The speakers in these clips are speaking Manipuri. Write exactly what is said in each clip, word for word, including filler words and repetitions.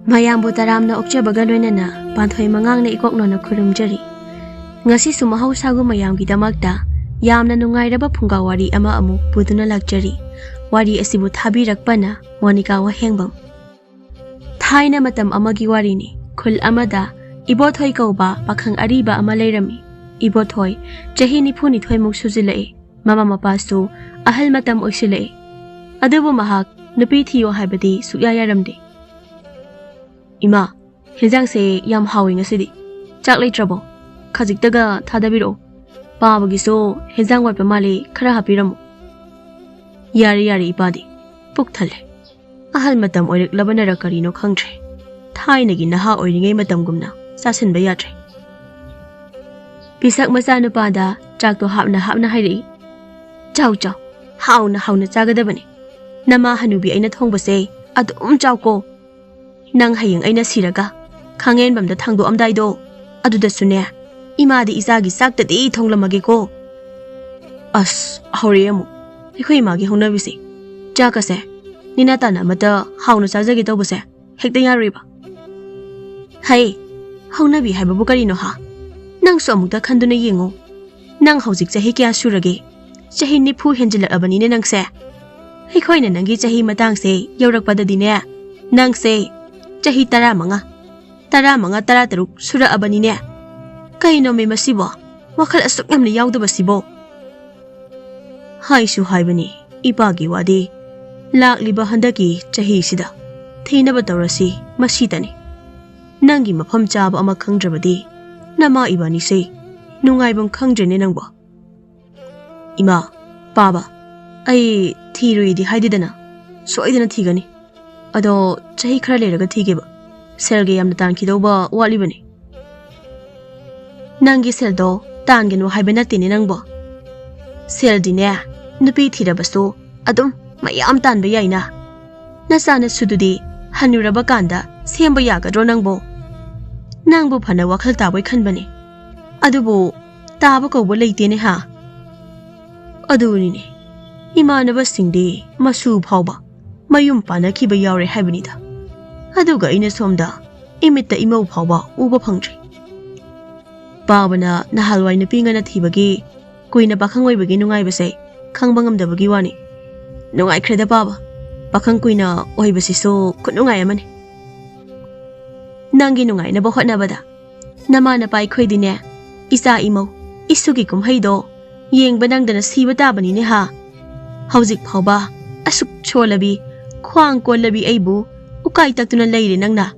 ꯃꯌꯥꯝꯕꯨ ꯇꯔꯥꯝꯅ ꯑꯣꯛꯆꯕꯒ ꯂꯣꯏꯅꯅ ꯄꯥꯟꯊꯣꯏ ꯃꯉꯥꯡꯅ ꯏꯀꯣꯛ ꯅꯣꯟꯅ ꯈꯨꯔꯨꯝꯖꯔꯤ꯫ ꯉꯁꯤꯁꯨ ꯃꯍꯧꯁꯥꯒꯨꯝ ꯃꯌꯥꯝꯒꯤꯗꯃꯛꯇ ꯌꯥꯝꯅ ꯅꯨꯡꯉꯥꯏꯔꯕ ꯐꯨꯡꯒꯥ ꯋꯥꯔꯤ ꯑꯃ ꯑꯃꯨꯛ ꯄꯨꯗꯨꯅ ꯂꯥꯛꯆꯔꯤ꯫ ꯋꯥꯔꯤ ꯑꯁꯤꯕꯨ ꯊꯥꯕꯤꯔꯛꯄꯅ ꯃꯣꯅꯤꯀꯥ ꯋꯥꯍꯦꯡꯕꯝ꯫ ꯊꯥꯏꯅ ꯃꯇꯝ ꯑꯃꯒꯤ ꯋꯥꯔꯤꯅꯤ꯫ ꯈꯨꯜ ꯑꯃꯗ ꯏꯕꯣꯊꯣꯏ ꯀꯧꯕ ꯄꯥꯈꯪ ꯑꯔꯤꯕ ꯑꯃ ꯂꯩꯔꯝꯃꯤ꯫ ꯏꯕꯣꯊꯣꯏ ꯆꯍꯤ ꯅꯤꯐꯨ ꯅꯤꯊꯣꯏꯃꯨꯛ ꯁꯨꯖꯤꯜꯂꯛꯑꯦ꯫ ꯃꯃꯥ ꯃꯄꯥꯁꯨ ꯑꯍꯜ ꯃꯇꯝ ꯑꯣꯏꯁꯤꯜꯂꯛꯑꯦ꯫ ꯑꯗꯨꯕꯨ ꯃꯍꯥꯛ ꯅꯨꯄꯤ ꯊꯤꯌꯣ ꯍꯥꯏꯕꯗꯤ ꯁꯨꯛꯌꯥ ꯌꯥꯔꯝꯗꯦ꯫ "ꯏꯃꯥ, ꯍꯦꯟꯖꯥꯡꯁꯦ ꯌꯥꯝ ꯍꯥꯎꯋꯤ ꯉꯁꯤꯗꯤ꯫ ꯆꯥꯛ ꯂꯩꯇ꯭ꯔꯕꯣ? ꯈꯖꯤꯛꯇꯒ ꯊꯥꯗꯕꯤꯔꯛꯑꯣ꯫ ꯄꯥꯕꯒꯤꯁꯨ ꯍꯦꯟꯖꯥꯡ ꯋꯥꯠꯄ ꯃꯥꯜꯂꯤ, ꯈꯔ ꯍꯥꯞꯄꯤꯔꯝꯃꯨ꯫" "ꯌꯥꯔꯦ, ꯌꯥꯔꯦ ꯏꯄꯥꯗꯤ, ꯄꯨꯛ ꯊꯜꯂꯦ꯫ ꯑꯍꯜ ꯃꯇꯝ ꯑꯣꯏꯔꯛꯂꯕꯅꯔ ꯀꯔꯤꯅꯣ ꯈꯪꯗ꯭ꯔꯦ꯫ ꯊꯥꯏꯅꯒꯤ ꯅꯍꯥ ꯑꯣꯏꯔꯤꯉꯩ ꯃꯇꯝꯒꯨꯝꯅ ꯆꯥꯁꯤꯟꯕ ꯌꯥꯗ꯭ꯔꯦ꯫" ꯄꯤꯁꯛ ꯃꯆꯥꯅꯨꯄꯥꯗ ꯆꯥꯛꯇꯣ ꯍꯥꯞꯅ ꯍꯥꯞꯅ ꯍꯥꯏꯔꯛꯏ꯫ "ꯆꯥꯎ, ꯆꯥꯎ, ꯍꯥꯎꯅ ꯍꯥꯎꯅ ꯆꯥꯒꯗꯕꯅꯤ꯫ ꯅꯃꯥ ꯍꯅꯨꯕꯤ ꯑꯩꯅ ꯊꯣꯡꯕꯁꯦ ꯑꯗꯨꯝ ꯆꯥꯎꯀꯣ꯫ ꯅꯪ ꯍꯌꯦꯡ ꯑꯩꯅ ꯁꯤꯔꯒ ꯈꯥꯡꯉꯦꯟꯕꯝꯗ ꯊꯥꯡꯗꯣꯛꯑꯝꯗꯥꯏꯗꯣ, ꯑꯗꯨꯗꯁꯨꯅꯦ, ꯏꯃꯥꯗꯤ ꯏꯆꯥꯒꯤ ꯆꯥꯛꯇꯗꯤ ꯊꯣꯡꯂꯝꯃꯒꯦꯀꯣ꯫" "ꯑꯁ, ꯍꯧꯔꯛꯑꯦ ꯑꯃꯨꯛ꯫ ꯑꯩꯈꯣꯏ ꯏꯃꯥꯒꯤ ꯍꯧꯅꯕꯤꯁꯦ꯫ ꯆꯥꯛꯀꯁꯦ ꯅꯤꯅ ꯇꯥꯅ ꯑꯃꯇ ꯍꯥꯎꯅ ꯆꯥꯖꯒꯦ ꯇꯧꯕꯁꯦ ꯍꯦꯛꯇ ꯌꯥꯔꯣꯏꯕ꯫" "ꯍꯩ, ꯍꯧꯅꯕꯤ ꯍꯥꯏꯕꯕꯨ ꯀꯔꯤꯅꯣ ꯍꯥ? ꯅꯪꯁꯨ ꯑꯃꯨꯛꯇ ꯈꯟꯗꯨꯅ ꯌꯦꯡꯉꯨ꯫ ꯅꯪ ꯍꯧꯖꯤꯛ ꯆꯍꯤ ꯀꯌꯥ ꯁꯨꯔꯒꯦ? ꯆꯍꯤ ꯅꯤꯐꯨ ꯍꯦꯟꯖꯤꯜꯂꯛꯑꯕꯅꯤꯅꯦ ꯅꯪꯁꯦ꯫ ꯑꯩꯈꯣꯏꯅ ꯅꯪꯒꯤ ꯆꯍꯤ ꯃꯇꯥꯡꯁꯦ ꯌꯧꯔꯛꯄꯗꯗꯤꯅꯦ, ꯅꯪꯁꯦ ꯆꯍꯤ ꯇꯔꯥꯃꯉꯥ, ꯇꯔꯥꯃꯉꯥ, ꯇꯔꯥꯇꯔꯨꯛ ꯁꯨꯔꯛꯑꯕꯅꯤꯅꯦ꯫ ꯀꯩꯅꯣꯃꯤ ꯃꯁꯤꯕꯣ? ꯋꯥꯈꯜ ꯑꯁꯨꯛ ꯌꯥꯝꯅ ꯌꯥꯎꯗꯕꯁꯤꯕꯣ?" ꯍꯥꯏꯁꯨ ꯍꯥꯏꯕꯅꯤ, ꯏꯄꯥꯒꯤ ꯋꯥꯗꯤ꯫ ꯂꯥꯛꯂꯤꯕ ꯍꯟꯗꯛꯀꯤ ꯆꯍꯤꯁꯤꯗ ꯊꯤꯅꯕ ꯇꯧꯔꯁꯤ, ꯃꯁꯤꯗꯅꯤ꯫ ꯅꯪꯒꯤ ꯃꯐꯝ ꯆꯥꯕ ꯑꯃ ꯈꯪꯗ꯭ꯔꯕꯗꯤ ꯅꯃꯥ ꯏꯕꯥꯅꯤꯁꯦ ꯅꯨꯡꯉꯥꯏꯐꯝ ꯈꯪꯗ꯭ꯔꯦꯅꯦ ꯅꯪꯕꯣ꯫ "ꯏꯃꯥ, ꯄꯥꯕ, ꯑꯩ ꯊꯤꯔꯨꯏꯗꯤ ꯍꯥꯏꯗꯦꯗꯅ, ꯁꯣꯏꯗꯅ ꯊꯤꯒꯅꯤ꯫ ꯑꯗꯣ ꯆꯍꯤ ꯈꯔ ꯂꯩꯔꯒ ꯊꯤꯒꯦꯕ꯫ ꯁꯦꯜꯒ ꯌꯥꯝꯅ ꯇꯥꯟꯈꯤꯗꯧꯕ ꯋꯥꯠꯂꯤꯕꯅꯤ꯫" "ꯅꯪꯒꯤ ꯁꯦꯜꯗꯣ ꯇꯥꯟꯒꯅꯨ ꯍꯥꯏꯕ ꯅꯠꯇꯦꯅꯦ ꯅꯪꯕꯣ꯫ ꯁꯦꯜꯗꯤꯅꯦ, ꯅꯨꯄꯤ ꯊꯤꯔꯕꯁꯨ ꯑꯗꯨꯝ ꯃꯌꯥꯝ ꯇꯥꯟꯕ ꯌꯥꯏꯅ꯫ ꯅꯆꯥ ꯅꯁꯨꯗꯨꯗꯤ ꯍꯟꯅꯨꯔꯕ ꯀꯥꯟꯗ ꯁꯦꯝꯕ ꯌꯥꯒꯗ꯭ꯔꯣ ꯅꯪꯕꯣ? ꯅꯪꯕꯨ ꯐꯅ ꯋꯥꯈꯜ ꯇꯥꯕꯣꯏ ꯈꯟꯕꯅꯦ, ꯑꯗꯨꯕꯨ ꯇꯥꯕ ꯀꯧꯕ ꯂꯩꯇꯦꯅꯦ ꯍꯥ?" ꯑꯗꯨꯅꯤꯅꯦ, ꯏꯃꯥꯟꯅꯕꯁꯤꯡꯗꯤ ꯃꯁꯨ ꯐꯥꯎꯕ ꯃꯌꯨꯝ ꯄꯥꯟꯅꯈꯤꯕ ꯌꯥꯎꯔꯦ ꯍꯥꯏꯕꯅꯤꯗ꯫ ꯑꯗꯨꯒ ꯑꯩꯅ ꯁꯣꯝꯗ ꯏꯃꯤꯠꯇ ꯏꯃꯧ ꯐꯥꯎꯕ ꯎꯕ ꯐꯪꯗ꯭ꯔꯤ꯫ ꯄꯥꯕꯅ ꯅꯍꯥꯜꯋꯥꯏ ꯅꯨꯄꯤ ꯉꯟꯅ ꯊꯤꯕꯒꯤ, ꯀꯨꯏꯅ ꯄꯥꯈꯪ ꯑꯣꯏꯕꯒꯤ ꯅꯨꯡꯉꯥꯏꯕꯁꯦ ꯈꯪꯕ ꯉꯝꯗꯕꯒꯤ ꯋꯥꯅꯤ꯫ ꯅꯨꯡꯉꯥꯏꯈ꯭ꯔꯦꯗ ꯄꯥꯕ, ꯄꯥꯈꯪ ꯀꯨꯏꯅ ꯑꯣꯏꯕꯁꯤꯁꯨ ꯈꯨꯅꯨꯡꯉꯥꯏ ꯑꯃꯅꯤ꯫ ꯅꯪꯒꯤ ꯅꯨꯡꯉꯥꯏꯅꯕ ꯍꯣꯠꯅꯕꯗ ꯅꯃꯥ ꯅꯄꯥ ꯑꯩꯈꯣꯏꯗꯤꯅꯦ, ꯏꯆꯥ ꯏꯃꯧ ꯏꯁꯨꯒꯤ ꯀꯨꯝꯍꯩꯗꯣ ꯌꯦꯡꯕ ꯅꯪꯗꯅ ꯁꯤꯕ ꯇꯥꯕꯅꯤꯅꯦ ꯍꯥ꯫ ꯍꯧꯖꯤꯛ ꯐꯥꯎꯕ ꯑꯁꯨꯛ ꯁꯣꯜꯂꯕꯤ, ꯈ꯭ꯋꯥꯡ ꯀꯣꯜꯂꯕꯤ ꯑꯩꯕꯨ ꯎꯀꯥꯏ ꯇꯛꯇꯨꯅ ꯂꯩꯔꯦ ꯅꯪꯅ꯫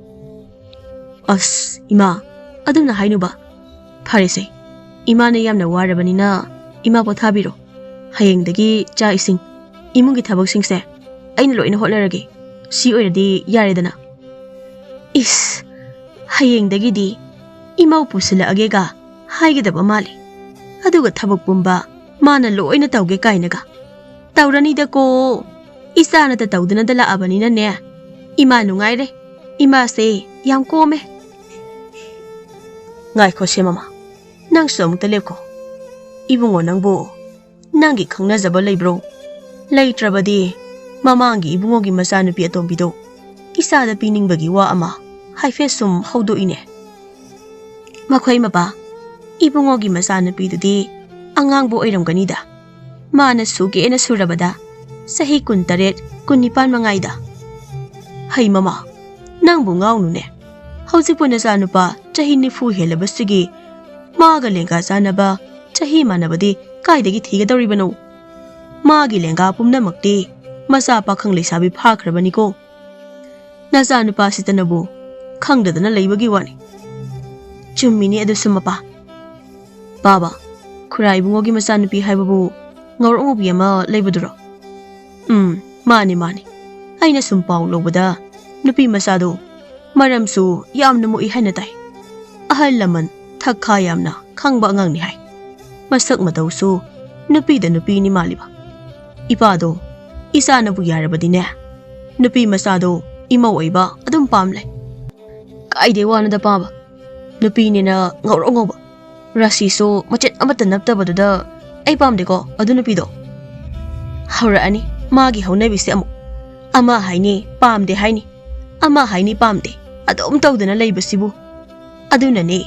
ꯑꯁ ꯏꯃꯥ, ꯑꯗꯨꯝꯅ ꯍꯥꯏꯅꯨꯕ꯫ ꯐꯔꯦꯁꯦ, ꯏꯃꯥꯅ ꯌꯥꯝꯅ ꯋꯥꯔꯕꯅꯤꯅ ꯏꯃꯥ ꯄꯣꯊꯥꯕꯤꯔꯣ꯫ ꯍꯌꯦꯡꯗꯒꯤ ꯆꯥꯛ ꯏꯁꯤꯡ, ꯏꯃꯨꯡꯒꯤ ꯊꯕꯛꯁꯤꯡꯁꯦ ꯑꯩꯅ ꯂꯣꯏꯅ ꯍꯣꯠꯅꯔꯒꯦ꯫ ꯁꯤ ꯑꯣꯏꯔꯗꯤ ꯌꯥꯔꯦꯗꯅ꯫ ꯏꯁ, ꯍꯌꯦꯡꯗꯒꯤꯗꯤ ꯏꯃꯧ ꯄꯨꯁꯤꯜꯂꯛꯑꯒꯦꯒ ꯍꯥꯏꯒꯗꯕ ꯃꯥꯜꯂꯤ꯫ ꯑꯗꯨꯒ ꯊꯕꯛ ꯄꯨꯝꯕ ꯃꯥꯅ ꯂꯣꯏꯅ ꯇꯧꯒꯦ ꯀꯥꯏꯅꯒ꯫ ꯇꯧꯔꯅꯤꯗꯀꯣ, ꯏꯆꯥꯅꯇ ꯇꯧꯗꯅꯗ ꯂꯥꯛꯑꯕꯅꯤꯅꯅꯦ꯫ ꯏꯃꯥ ꯅꯨꯡꯉꯥꯏꯔꯦ, ꯏꯃꯥꯁꯦ ꯌꯥꯝ ꯀꯣꯝꯃꯦ꯫ ꯉꯥꯏꯈꯣꯁꯦ ꯃꯃꯥ, ꯅꯪꯁꯨ ꯑꯃꯨꯛꯇ ꯂꯦꯞꯈꯣ꯫ ꯏꯕꯨꯡꯉꯣ, ꯅꯪꯕꯨ ꯅꯪꯒꯤ ꯈꯪꯅꯖꯕ ꯂꯩꯕ꯭ꯔꯣ? ꯂꯩꯇ꯭ꯔꯕꯗꯤ ꯃꯃꯥꯡꯒꯤ ꯏꯕꯨꯡꯉꯣꯒꯤ ꯃꯆꯥꯅꯨꯄꯤ ꯑꯇꯣꯝꯕꯤꯗꯣ ꯏꯆꯥꯗ ꯄꯤꯅꯤꯡꯕꯒꯤ ꯋꯥ ꯑꯃ ꯍꯥꯏꯐꯦꯠ ꯁꯨꯝ ꯍꯧꯗꯣꯛꯏꯅꯦ꯫ ꯃꯈꯣꯏ ꯃꯄꯥ, ꯏꯕꯨꯡꯉꯣꯒꯤ ꯃꯆꯥꯅꯨꯄꯤꯗꯨꯗꯤ ꯑꯉꯥꯡꯕꯨ ꯑꯣꯏꯔꯝꯒꯅꯤꯗ꯫ ꯃꯥꯅ ꯁꯨꯒꯦꯅ ꯁꯨꯔꯕꯗ ꯆꯍꯤ ꯀꯨꯟꯇꯔꯦꯠ, ꯀꯨꯟꯅꯤꯄꯥꯟ ꯃꯉꯥꯏꯗ꯫ ꯍꯩ ꯃꯃꯥ, ꯅꯪꯕꯨ ꯉꯥꯎꯅꯨꯅꯦ꯫ ꯍꯧꯖꯤꯛꯄꯨ ꯅꯆꯥꯅꯨꯄꯥ ꯆꯍꯤ ꯅꯤꯐꯨ ꯍꯦꯜꯂꯕꯁꯤꯒꯤ ꯃꯥꯒ ꯂꯦꯡꯒꯥ ꯆꯥꯟꯅꯕ ꯆꯍꯤ ꯃꯥꯟꯅꯕꯗꯤ ꯀꯥꯏꯗꯒꯤ ꯊꯤꯒꯗꯧꯔꯤꯕꯅꯣ? ꯃꯥꯒꯤ ꯂꯦꯡꯒꯥ ꯄꯨꯝꯅꯃꯛꯇꯤ ꯃꯆꯥ ꯄꯥꯈꯪ ꯂꯩꯁꯥꯕꯤ ꯐꯥꯈ꯭ꯔꯕꯅꯤꯀꯣ꯫ ꯅꯆꯥꯅꯨꯄꯥꯁꯤꯇꯅꯕꯨ ꯈꯪꯗꯗꯅ ꯂꯩꯕꯒꯤ ꯋꯥꯅꯤ꯫ ꯆꯨꯝꯃꯤꯅꯤ ꯑꯗꯨꯁꯨ ꯃꯄꯥ꯫ ꯄꯥꯕ, ꯈꯨꯔꯥ ꯏꯕꯨꯡꯉꯣꯒꯤ ꯃꯆꯥꯅꯨꯄꯤ ꯍꯥꯏꯕꯕꯨ ꯉꯧꯔꯣꯛ ꯉꯧꯕꯤ ꯑꯃ ꯂꯩꯕꯗꯨꯔꯣ? ꯎꯝ, ꯃꯥꯅꯤ, ꯃꯥꯅꯤ꯫ ꯑꯩꯅ ꯁꯨꯝ ꯄꯥꯎ ꯂꯧꯕꯗ ꯅꯨꯄꯤ ꯃꯆꯥꯗꯣ ꯃꯔꯝꯁꯨ ꯌꯥꯝꯅ ꯃꯣꯛꯏ ꯍꯥꯏꯅ ꯇꯥꯏ꯫ ꯑꯍꯜ ꯂꯃꯟ ꯊꯛ ꯈꯥ ꯌꯥꯝꯅ ꯈꯪꯕ ꯑꯉꯥꯡꯅꯤ ꯍꯥꯏ꯫ ꯃꯁꯛ ꯃꯇꯧꯁꯨ ꯅꯨꯄꯤꯗ ꯅꯨꯄꯤꯅꯤ ꯃꯥꯜꯂꯤꯕ꯫ ꯏꯄꯥꯗꯣ, ꯏꯆꯥꯅꯕꯨ ꯌꯥꯔꯕꯗꯤꯅꯦ, ꯅꯨꯄꯤ ꯃꯆꯥꯗꯣ ꯏꯃꯧ ꯑꯣꯏꯕ ꯑꯗꯨꯝ ꯄꯥꯝ ꯂꯩ꯫ ꯀꯥꯏꯗꯩ ꯋꯥꯅꯣꯗ ꯄꯥꯕ? ꯅꯨꯄꯤꯅꯤꯅ ꯉꯧꯔꯣꯛ ꯉꯧꯕ, ꯔꯥꯁꯤꯁꯨ ꯃꯆꯦꯠ ꯑꯃꯠꯇ ꯅꯞꯇꯕꯗꯨꯗ ꯑꯩ ꯄꯥꯝꯗꯦꯀꯣ ꯑꯗꯨ ꯅꯨꯄꯤꯗꯣ꯫ ꯍꯧꯔꯛꯑꯅꯤ ꯃꯥꯒꯤ ꯍꯧꯅꯕꯤꯁꯦ ꯑꯃꯨꯛ꯫ ꯑꯃ ꯍꯥꯏꯅꯤ, ꯄꯥꯝꯗꯦ ꯍꯥꯏꯅꯤ꯫ ꯑꯃ ꯍꯥꯏꯅꯤ ꯄꯥꯝꯗꯦ, ꯑꯗꯨꯝ ꯇꯧꯗꯅ ꯂꯩꯕꯁꯤꯕꯨ꯫ ꯑꯗꯨꯅꯅꯦ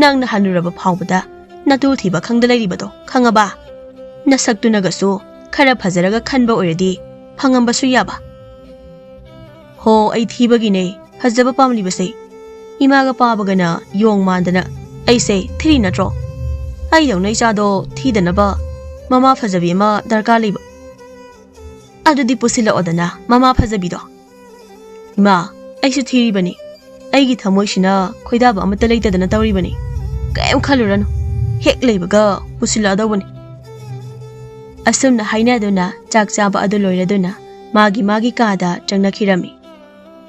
ꯅꯪꯅ ꯍꯟꯅꯨꯔꯕ ꯐꯥꯎꯕꯗ ꯅꯇꯨ ꯊꯤꯕ ꯈꯪꯗ ꯂꯩꯔꯤꯕꯗꯣ, ꯈꯪꯉꯕ? ꯅꯁꯛꯇꯨꯅꯒꯁꯨ ꯈꯔ ꯐꯖꯔꯒ ꯈꯟꯕ ꯑꯣꯏꯔꯗꯤ ꯐꯪꯉꯝꯕꯁꯨ ꯌꯥꯕ꯫ ꯍꯣ, ꯑꯩ ꯊꯤꯕꯒꯤꯅꯦ ꯐꯖꯕ ꯄꯥꯝꯂꯤꯕꯁꯦ꯫ ꯏꯃꯥꯒ ꯄꯥꯕꯒꯅ ꯌꯣꯡ ꯃꯥꯟꯗꯅ ꯑꯩꯁꯦ ꯊꯤꯔꯤ ꯅꯠꯇ꯭ꯔꯣ? ꯑꯩꯗꯧꯅ ꯏꯆꯥꯗꯣ ꯊꯤꯗꯅꯕ ꯃꯃꯥ ꯐꯖꯕꯤ ꯑꯃ ꯗꯔꯀꯥꯔ ꯂꯩꯕ꯫ ꯑꯗꯨꯗꯤ ꯄꯨꯁꯤꯜꯂꯛꯑꯣꯗꯅ ꯃꯃꯥ ꯐꯖꯕꯤꯗꯣ꯫ ꯏꯃꯥ, ꯑꯩꯁꯨ ꯊꯤꯔꯤꯕꯅꯤ꯫ ꯑꯩꯒꯤ ꯊꯃꯣꯏꯁꯤꯅ ꯈꯣꯏꯗꯥꯕ ꯑꯃꯠꯇ ꯂꯩꯇꯗꯅ ꯇꯧꯔꯤꯕꯅꯤ꯫ ꯀꯔꯤꯝ ꯈꯜꯂꯨꯔꯅꯨ, ꯍꯦꯛ ꯂꯩꯕꯒ ꯄꯨꯁꯤꯜꯂꯛꯑꯗꯧꯕꯅꯤ꯫ ꯑꯁꯨꯝꯅ ꯍꯥꯏꯅꯗꯨꯅ ꯆꯥꯛ ꯆꯥꯕ ꯑꯗꯨ ꯂꯣꯏꯔꯗꯨꯅ ꯃꯥꯒꯤ ꯃꯥꯒꯤ ꯀꯥꯗ ꯆꯪꯅꯈꯤꯔꯝꯃꯤ꯫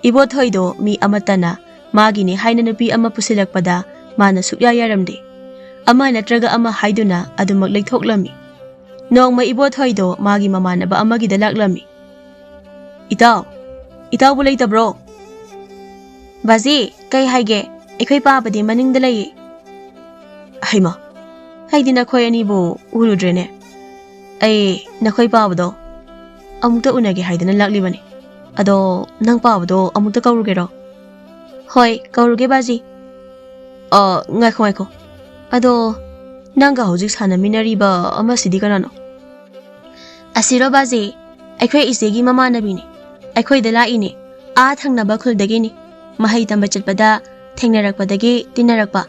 ꯏꯕꯣꯊꯣꯏꯗꯣ ꯃꯤ ꯑꯃꯠꯇꯅ ꯃꯥꯒꯤꯅꯤ ꯍꯥꯏꯅ ꯅꯨꯄꯤ ꯑꯃ ꯄꯨꯁꯤꯜꯂꯛꯄꯗ ꯃꯥꯅ ꯁꯨꯛꯌꯥ ꯌꯥꯔꯝꯗꯦ꯫ ꯑꯃ ꯅꯠꯇ꯭ꯔꯒ ꯑꯃ ꯍꯥꯏꯗꯨꯅ ꯑꯗꯨꯃꯛ ꯂꯩꯊꯣꯛꯂꯝꯃꯤ꯫ ꯅꯣꯡꯃ ꯏꯕꯣꯊꯣꯏꯗꯣ ꯃꯥꯒꯤ ꯃꯃꯥꯟꯅꯕ ꯑꯃꯒꯤꯗ ꯂꯥꯛꯂꯝꯃꯤ꯫ "ꯏꯇꯥꯎ, ꯏꯇꯥꯎꯕꯨ ꯂꯩꯇꯕ꯭ꯔꯣ?" "ꯕꯥꯖꯤ, ꯀꯩ ꯍꯥꯏꯒꯦ? ꯑꯩꯈꯣꯏ ꯄꯥꯕꯗꯤ ꯃꯅꯤꯡꯗ ꯂꯩꯌꯦ꯫" "ꯍꯩꯃꯥ, ꯑꯩꯗꯤ ꯅꯈꯣꯏ ꯑꯅꯤꯕꯨ ꯎꯔꯨꯗ꯭ꯔꯦꯅꯦ꯫ ꯑꯩ ꯅꯈꯣꯏ ꯄꯥꯕꯗꯣ ꯑꯃꯨꯛꯇ ꯎꯅꯒꯦ ꯍꯥꯏꯗꯅ ꯂꯥꯛꯂꯤꯕꯅꯤ꯫ ꯑꯗꯣ ꯅꯪ ꯄꯥꯕꯗꯣ ꯑꯃꯨꯛꯇ ꯀꯧꯔꯨꯒꯦꯔꯣ?" "ꯍꯣꯏ, ꯀꯧꯔꯨꯒꯦ ꯕꯥꯖꯤ꯫ ꯑ, ꯉꯥꯏꯈꯣ, ꯉꯥꯏꯈꯣ꯫ ꯑꯗꯣ ꯅꯪꯒ ꯍꯧꯖꯤꯛ ꯁꯥꯟꯅꯃꯤꯟꯅꯔꯤꯕ ꯑꯃꯁꯤꯗꯤ ꯀꯅꯥꯅꯣ?" "ꯑꯁꯤꯔꯣ ꯕꯥꯖꯤ, ꯑꯩꯈꯣꯏ ꯏꯆꯦꯒꯤ ꯃꯃꯥꯟꯅꯕꯤꯅꯤ꯫ ꯑꯩꯈꯣꯏꯗ ꯂꯥꯛꯏꯅꯦ, ꯑꯥ ꯊꯪꯅꯕ ꯈꯨꯜꯗꯒꯤꯅꯤ꯫ ꯃꯍꯩ ꯇꯝꯕ ꯆꯠꯄꯗ ꯊꯦꯡꯅꯔꯛꯄꯗꯒꯤ ꯇꯤꯟꯅꯔꯛꯄ,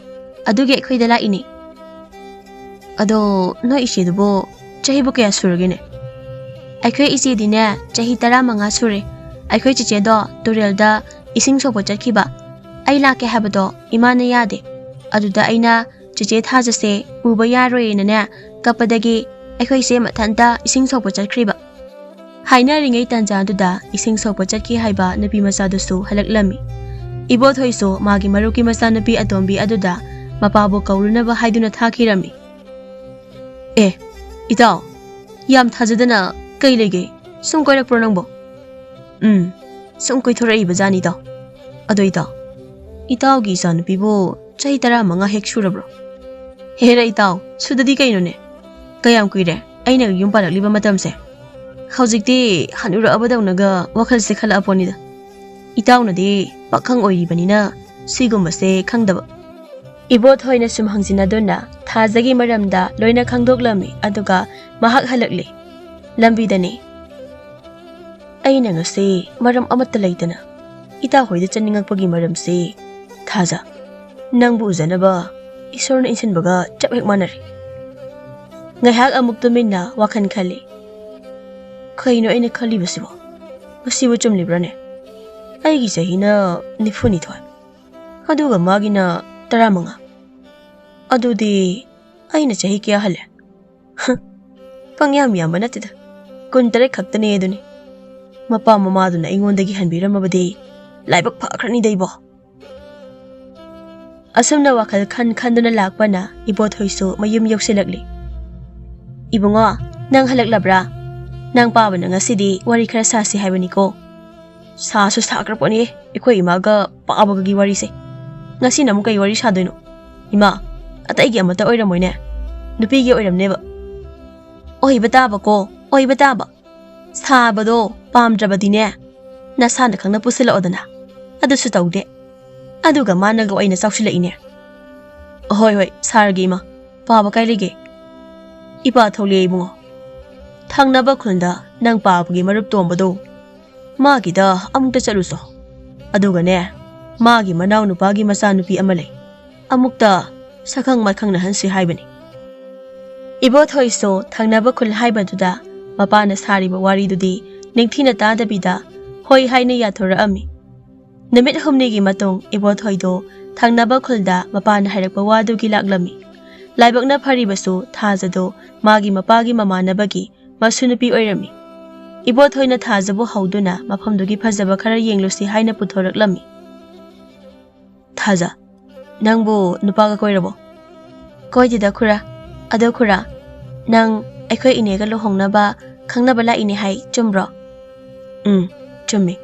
ꯑꯗꯨꯒꯤ ꯑꯩꯈꯣꯏꯗ ꯂꯥꯛꯏꯅꯦ꯫" "ꯑꯗꯣ ꯅꯣꯏ ꯏꯆꯦꯗꯨꯕꯨ ꯆꯍꯤꯕꯨ ꯀꯌꯥ ꯁꯨꯔꯒꯦꯅꯦ?" "ꯑꯩꯈꯣꯏ ꯏꯆꯦꯗꯤꯅꯦ ꯆꯍꯤ ꯇꯔꯥꯃꯉꯥ ꯁꯨꯔꯦ꯫ ꯑꯩꯈꯣꯏ ꯆꯤꯆꯦꯗꯣ ꯇꯨꯔꯦꯜꯗ ꯏꯁꯤꯡ ꯁꯣꯛꯄ ꯆꯠꯈꯤꯕ꯫ ꯑꯩ ꯂꯥꯛꯀꯦ ꯍꯥꯏꯕꯗꯣ ꯏꯃꯥꯅ ꯌꯥꯗꯦ꯫ ꯑꯗꯨꯗ ꯑꯩꯅ ꯆꯤꯆꯦ ꯊꯥꯖꯁꯦ ꯎꯕ ꯌꯥꯔꯣꯏꯅꯅꯦ ꯀꯞꯄꯗꯒꯤ ꯑꯩꯈꯣꯏꯁꯦ ꯃꯊꯟꯇ ꯏꯁꯤꯡ ꯁꯣꯛꯄ ꯆꯠꯈ꯭ꯔꯤꯕ꯫" ꯍꯥꯏꯅꯔꯤꯉꯩ ꯇꯥꯟꯖꯥꯗꯨꯗ ꯏꯁꯤꯡ ꯁꯣꯛꯄ ꯆꯠꯈꯤ ꯍꯥꯏꯕ ꯅꯨꯄꯤ ꯃꯆꯥꯗꯨꯁꯨ ꯍꯜꯂꯛꯂꯝꯃꯤ꯫ ꯏꯕꯣꯊꯣꯏꯁꯨ ꯃꯥꯒꯤ ꯃꯔꯨꯞꯀꯤ ꯃꯆꯥꯅꯨꯄꯤ ꯑꯇꯣꯝꯕꯤ ꯑꯗꯨꯗ ꯃꯄꯥꯕꯨ ꯀꯧꯔꯨꯅꯕ ꯍꯥꯏꯗꯨꯅ ꯊꯥꯈꯤꯔꯝꯃꯤ꯫ "ꯑꯦ, ꯏꯇꯥꯎ, ꯌꯥꯝ ꯊꯥꯖꯗꯅ ꯀꯩ ꯂꯩꯒꯦ? ꯁꯨꯝ ꯀꯣꯏꯔꯛꯄ꯭ꯔꯣ ꯅꯪꯕꯣ?" "ꯎꯝ, ꯁꯨꯝ ꯀꯣꯏꯊꯣꯔꯛꯏꯕ ꯖꯥꯠꯅꯤꯗ꯫ ꯑꯗꯣ ꯏꯇꯥꯎ, ꯏꯇꯥꯎꯒꯤ ꯏꯆꯥꯅꯨꯄꯤꯕꯨ ꯆꯍꯤ ꯇꯔꯥꯃꯉꯥ ꯍꯦꯛ ꯁꯨꯔꯕ꯭ꯔꯣ?" "ꯍꯦꯔ ꯏꯇꯥꯎ, ꯁꯨꯗꯗꯤ ꯀꯩꯅꯣꯅꯦ? ꯀꯌꯥꯝ ꯀꯨꯏꯔꯦ ꯑꯩꯅ ꯌꯨꯝ ꯄꯥꯜꯂꯛꯂꯤꯕ ꯃꯇꯝꯁꯦ? ꯍꯧꯖꯤꯛꯇꯤ ꯍꯅꯨꯔꯛꯑꯕꯗꯧꯅꯒ ꯋꯥꯈꯜꯁꯦ ꯈꯜꯂꯛꯑꯄꯣꯠꯅꯤꯗ꯫" ꯏꯇꯥꯎꯅꯗꯤ ꯄꯥꯈꯪ ꯑꯣꯏꯔꯤꯕꯅꯤꯅ ꯁꯤꯒꯨꯝꯕꯁꯦ ꯈꯪꯗꯕ꯫ ꯏꯕꯣꯊꯣꯏꯅ ꯁꯨꯝ ꯍꯪꯖꯤꯟꯅꯗꯨꯅ ꯊꯥꯖꯒꯤ ꯃꯔꯝꯗ ꯂꯣꯏꯅ ꯈꯪꯗꯣꯛꯂꯝꯃꯤ꯫ ꯑꯗꯨꯒ ꯃꯍꯥꯛ ꯍꯜꯂꯛꯂꯦ꯫ ꯂꯝꯕꯤꯗꯅꯤ꯫ ꯑꯩꯅ ꯉꯁꯤ ꯃꯔꯝ ꯑꯃꯠꯇ ꯂꯩꯇꯅ ꯏꯇꯥ ꯍꯣꯏꯗ ꯆꯠꯅꯤꯡꯉꯛꯄꯒꯤ ꯃꯔꯝꯁꯤ, ꯊꯥꯖ, ꯅꯪꯕꯨ ꯎꯖꯅꯕ ꯏꯁꯣꯔꯅ ꯏꯟꯁꯤꯟꯕꯒ ꯆꯞ ꯍꯦꯛ ꯃꯥꯟꯅꯔꯦ꯫ ꯉꯥꯏꯍꯥꯛ ꯑꯃꯨꯛ ꯇꯨꯃꯤꯟꯅ ꯋꯥꯈꯜ ꯈꯜꯂꯤ꯫ ꯀꯩꯅꯣ ꯑꯩꯅ ꯈꯜꯂꯤꯕꯁꯤꯕꯣ? ꯃꯁꯤꯕꯨ ꯆꯨꯝꯂꯤꯕ꯭ꯔꯥꯅꯦ? ꯑꯩꯒꯤ ꯆꯍꯤꯅ ꯅꯤꯐꯨꯅꯤꯊꯣꯏ, ꯑꯗꯨꯒ ꯃꯥꯒꯤꯅ ꯇꯔꯥꯃꯉꯥ꯫ ꯑꯗꯨꯗꯤ ꯑꯩꯅ ꯆꯍꯤ ꯀꯌꯥ ꯍꯜꯂꯦ? ꯍ, ꯄꯪꯌꯥꯝ ꯌꯥꯝꯕ ꯅꯠꯇꯦꯗ, ꯀꯨꯟꯇꯔꯦꯠ ꯈꯛꯇꯅꯦ ꯑꯗꯨꯅꯤ꯫ ꯃꯄꯥ ꯃꯃꯥꯗꯨꯅ ꯑꯩꯉꯣꯟꯗꯒꯤ ꯍꯟꯕꯤꯔꯝꯃꯕꯗꯤ ꯂꯥꯏꯕꯛ ꯐꯈ꯭ꯔꯅꯤꯗ ꯏꯕꯣ꯫ ꯑꯁꯨꯝꯅ ꯋꯥꯈꯜ ꯈꯟ ꯈꯟꯗꯨꯅ ꯂꯥꯛꯄꯅ ꯏꯕꯣꯊꯣꯏꯁꯨ ꯃꯌꯨꯝ ꯌꯧꯁꯤꯜꯂꯛꯂꯤ꯫ "ꯏꯕꯨꯡꯉꯣ, ꯅꯪ ꯍꯜꯂꯛꯂꯕ꯭ꯔꯥ? ꯅꯪ ꯄꯥꯕꯅ ꯉꯁꯤꯗꯤ ꯋꯥꯔꯤ ꯈꯔ ꯁꯥꯁꯤ ꯍꯥꯏꯕꯅꯤꯀꯣ꯫" "ꯁꯥꯁꯨ ꯁꯥꯈ꯭ꯔ ꯄꯣꯠꯅꯤ ꯑꯩꯈꯣꯏ ꯏꯃꯥꯒ ꯄꯥꯕꯒꯒꯤ ꯋꯥꯔꯤꯁꯦ꯫ ꯉꯁꯤꯅ ꯑꯃꯨꯛ ꯀꯩ ꯋꯥꯔꯤ ꯁꯥꯗꯣꯏꯅꯣ? ꯏꯃꯥ, ꯑꯇꯩꯒꯤ ꯑꯃꯠꯇ ꯑꯣꯏꯔꯝꯃꯣꯏꯅꯦ, ꯅꯨꯄꯤꯒꯤ ꯑꯣꯏꯔꯝꯅꯦꯕ꯫" "ꯑꯣꯏꯕ ꯇꯥꯕꯀꯣ, ꯑꯣꯏꯕ ꯇꯥꯕ꯫ ꯁꯥꯕꯗꯣ ꯄꯥꯝꯗ꯭ꯔꯕꯗꯤꯅꯦ, ꯅꯁꯥꯅ ꯈꯪꯅ ꯄꯨꯁꯤꯜꯂꯛꯑꯣꯗꯅ꯫ ꯑꯗꯨꯁꯨ ꯇꯧꯗꯦ꯫ ꯑꯗꯨꯒ ꯃꯥꯅꯒ ꯑꯣꯏꯅ ꯆꯥꯎꯁꯤꯜꯂꯛꯏꯅꯦ꯫" "ꯍꯣꯏ, ꯍꯣꯏ, ꯁꯥꯔꯒꯦ ꯏꯃꯥ꯫ ꯄꯥꯕ ꯀꯥꯏ ꯂꯩꯒꯦ?" "ꯏꯄꯥ ꯊꯣꯛꯂꯛꯑꯦ ꯏꯕꯨꯡꯉꯣ꯫ ꯊꯪꯅꯕ ꯈꯨꯜꯗ ꯅꯪ ꯄꯥꯕꯒꯤ ꯃꯔꯨꯞ ꯇꯣꯝꯕꯗꯣ, ꯃꯥꯒꯤꯗ ꯑꯃꯨꯛꯇ ꯆꯠꯂꯨꯁꯣ꯫ ꯑꯗꯨꯒꯅꯦ, ꯃꯥꯒꯤ ꯃꯅꯥꯎ ꯅꯨꯄꯥꯒꯤ ꯃꯆꯥꯅꯨꯄꯤ ꯑꯃ ꯂꯩ꯫ ꯑꯃꯨꯛꯇ ꯁꯛꯈꯪ ꯃꯥꯏꯈꯪꯅꯍꯟꯁꯤ ꯍꯥꯏꯕꯅꯤ꯫" ꯏꯕꯣꯊꯣꯏꯁꯨ ꯊꯪꯅꯕ ꯈꯨꯜ ꯍꯥꯏꯕꯗꯨꯗ ꯃꯄꯥꯅ ꯁꯥꯔꯤꯕ ꯋꯥꯔꯤꯗꯨꯗꯤ ꯅꯤꯡꯊꯤꯅ ꯇꯥꯗꯕꯤꯗ ꯍꯣꯏ ꯍꯥꯏꯅ ꯌꯥꯊꯣꯔꯛꯑꯝꯃꯤ꯫ ꯅꯨꯃꯤꯠ ꯍꯨꯝꯅꯤꯒꯤ ꯃꯇꯨꯡ ꯏꯕꯣꯊꯣꯏꯗꯣ ꯊꯪꯅꯕ ꯈꯨꯜꯗ ꯃꯄꯥꯅ ꯍꯥꯏꯔꯛꯄ ꯋꯥꯗꯨꯒꯤ ꯂꯥꯛꯂꯝꯃꯤ꯫ ꯂꯥꯏꯕꯛꯅ ꯐꯔꯤꯕꯁꯨ ꯊꯥꯖꯗꯣ ꯃꯥꯒꯤ ꯃꯄꯥꯒꯤ ꯃꯃꯥꯟꯅꯕꯒꯤ ꯃꯁꯨ ꯅꯨꯄꯤ ꯑꯣꯏꯔꯝꯃꯤ꯫ ꯏꯕꯣꯊꯣꯏꯅ ꯊꯥꯖꯕꯨ ꯍꯧꯗꯨꯅ ꯃꯐꯝꯗꯨꯒꯤ ꯐꯖꯕ ꯈꯔ ꯌꯦꯡꯂꯨꯁꯤ ꯍꯥꯏꯅ ꯄꯨꯊꯣꯔꯛꯂꯝꯃꯤ꯫ "ꯊꯥꯖ, ꯅꯪꯕꯨ ꯅꯨꯄꯥꯒ ꯀꯣꯏꯔꯕꯣ?" "ꯀꯣꯏꯗꯦꯗ ꯈꯨꯔꯥ꯫ ꯑꯗꯣ ꯈꯨꯔꯥ, ꯅꯪ ꯑꯩꯈꯣꯏ ꯏꯅꯦꯒ ꯂꯨꯍꯣꯡꯅꯕ ꯈꯪꯅꯕ ꯂꯥꯛꯏꯅꯦ ꯍꯥꯏ, ꯆꯨꯝꯕ꯭ꯔꯣ?" "ꯎꯝ, ꯆꯨꯝꯃꯤ꯫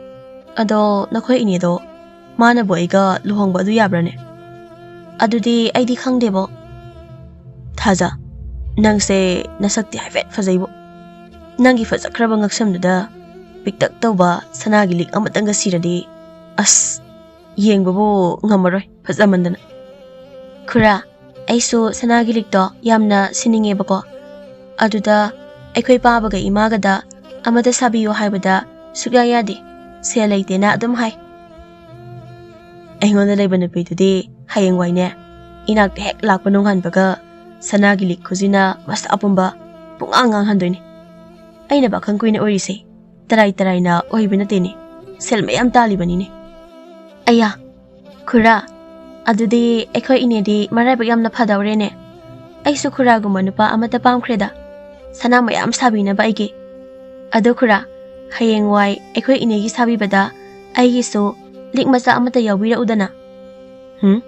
ꯑꯗꯣ ꯅꯈꯣꯏ ꯏꯅꯦꯗꯣ ꯃꯥꯅꯕꯨ ꯑꯩꯒ ꯂꯨꯍꯣꯡꯕ ꯑꯗꯨ ꯌꯥꯕ꯭ꯔꯥꯅꯦ?" "ꯑꯗꯨꯗꯤ ꯑꯩꯗꯤ ꯈꯪꯗꯦꯕꯣ꯫" "ꯊꯥꯖ, ꯅꯪꯁꯦ ꯅꯁꯛꯇꯤ ꯍꯥꯏꯐꯦꯠ ꯐꯖꯩꯕꯣ꯫ ꯅꯪꯒꯤ ꯐꯖꯈ꯭ꯔꯕ ꯉꯛꯁꯝꯗꯨꯗ ꯄꯤꯛꯇꯛ ꯇꯧꯕ ꯁꯅꯥꯒꯤ ꯂꯤꯛ ꯑꯃꯇꯪꯒ ꯁꯤꯔꯗꯤ ꯑꯁ, ꯌꯦꯡꯕꯕꯨ ꯉꯝꯃꯔꯣꯏ, ꯐꯖꯃꯟꯗꯅ꯫ ꯈꯨꯔꯥ, ꯑꯩꯁꯨ ꯁꯅꯥꯒꯤ ꯂꯤꯛꯇꯣ ꯌꯥꯝꯅ ꯁꯤꯅꯤꯡꯉꯦꯕꯀꯣ꯫ ꯑꯗꯨꯗ ꯑꯩꯈꯣꯏ ꯄꯥꯕꯒ ꯏꯃꯥꯒꯗ ꯑꯃꯗ ꯁꯥꯕꯤꯌꯨ ꯍꯥꯏꯕꯗ ꯁꯨꯛꯌꯥ ꯌꯥꯗꯦ, ꯁꯦꯜ ꯂꯩꯇꯦꯅ ꯑꯗꯨꯝ ꯍꯥꯏ꯫ ꯑꯩꯉꯣꯟꯗ ꯂꯩꯕ ꯅꯨꯄꯤꯗꯨꯗꯤ ꯍꯌꯦꯡꯋꯥꯏꯅꯦ, ꯏꯅꯥꯛꯇ ꯍꯦꯛ ꯂꯥꯛꯄ ꯅꯣꯡꯉꯥꯟꯕꯒ ꯁꯅꯥꯒꯤ ꯂꯤꯛ ꯈꯨꯖꯤꯅ ꯃꯁꯥ ꯄꯨꯝꯕ ꯄꯨꯡꯉꯥꯡ ꯉꯥꯡꯍꯟꯗꯣꯏꯅꯦ꯫ ꯑꯩꯅ ꯄꯥꯈꯪ ꯀꯨꯏꯅ ꯑꯣꯏꯔꯤꯁꯦ ꯇꯔꯥꯏ ꯇꯔꯥꯏꯅ ꯑꯣꯏꯕ ꯅꯠꯇꯦꯅꯦ, ꯁꯦꯜ ꯃꯌꯥꯝ ꯇꯥꯜꯂꯤꯕꯅꯤꯅꯦ꯫ ꯑꯌꯥ, ꯈꯨꯔꯥ, ꯑꯗꯨꯗꯤ ꯑꯩꯈꯣꯏ ꯏꯅꯦꯗꯤ ꯃꯔꯥꯏꯕꯛ ꯌꯥꯝꯅ ꯐꯗꯧꯔꯦꯅꯦ꯫ ꯑꯩꯁꯨ ꯈꯨꯔꯥꯒꯨꯝꯕ ꯅꯨꯄꯥ ꯑꯃꯠꯇ ꯄꯥꯝꯈ꯭ꯔꯦꯗ, ꯁꯅꯥ ꯃꯌꯥꯝ ꯁꯥꯕꯤꯅꯕ ꯑꯩꯒꯤ꯫ ꯑꯗꯣ ꯈꯨꯔꯥ, ꯍꯌꯦꯡꯋꯥꯏ ꯑꯩꯈꯣꯏ ꯏꯅꯦꯒꯤ ꯁꯥꯕꯤꯕꯗ ꯑꯩꯒꯤꯁꯨ ꯂꯤꯛ ꯃꯆꯥ ꯑꯃꯠꯇ ꯌꯥꯎꯕꯤꯔꯛꯎꯗꯅ꯫ ꯍꯨꯝ,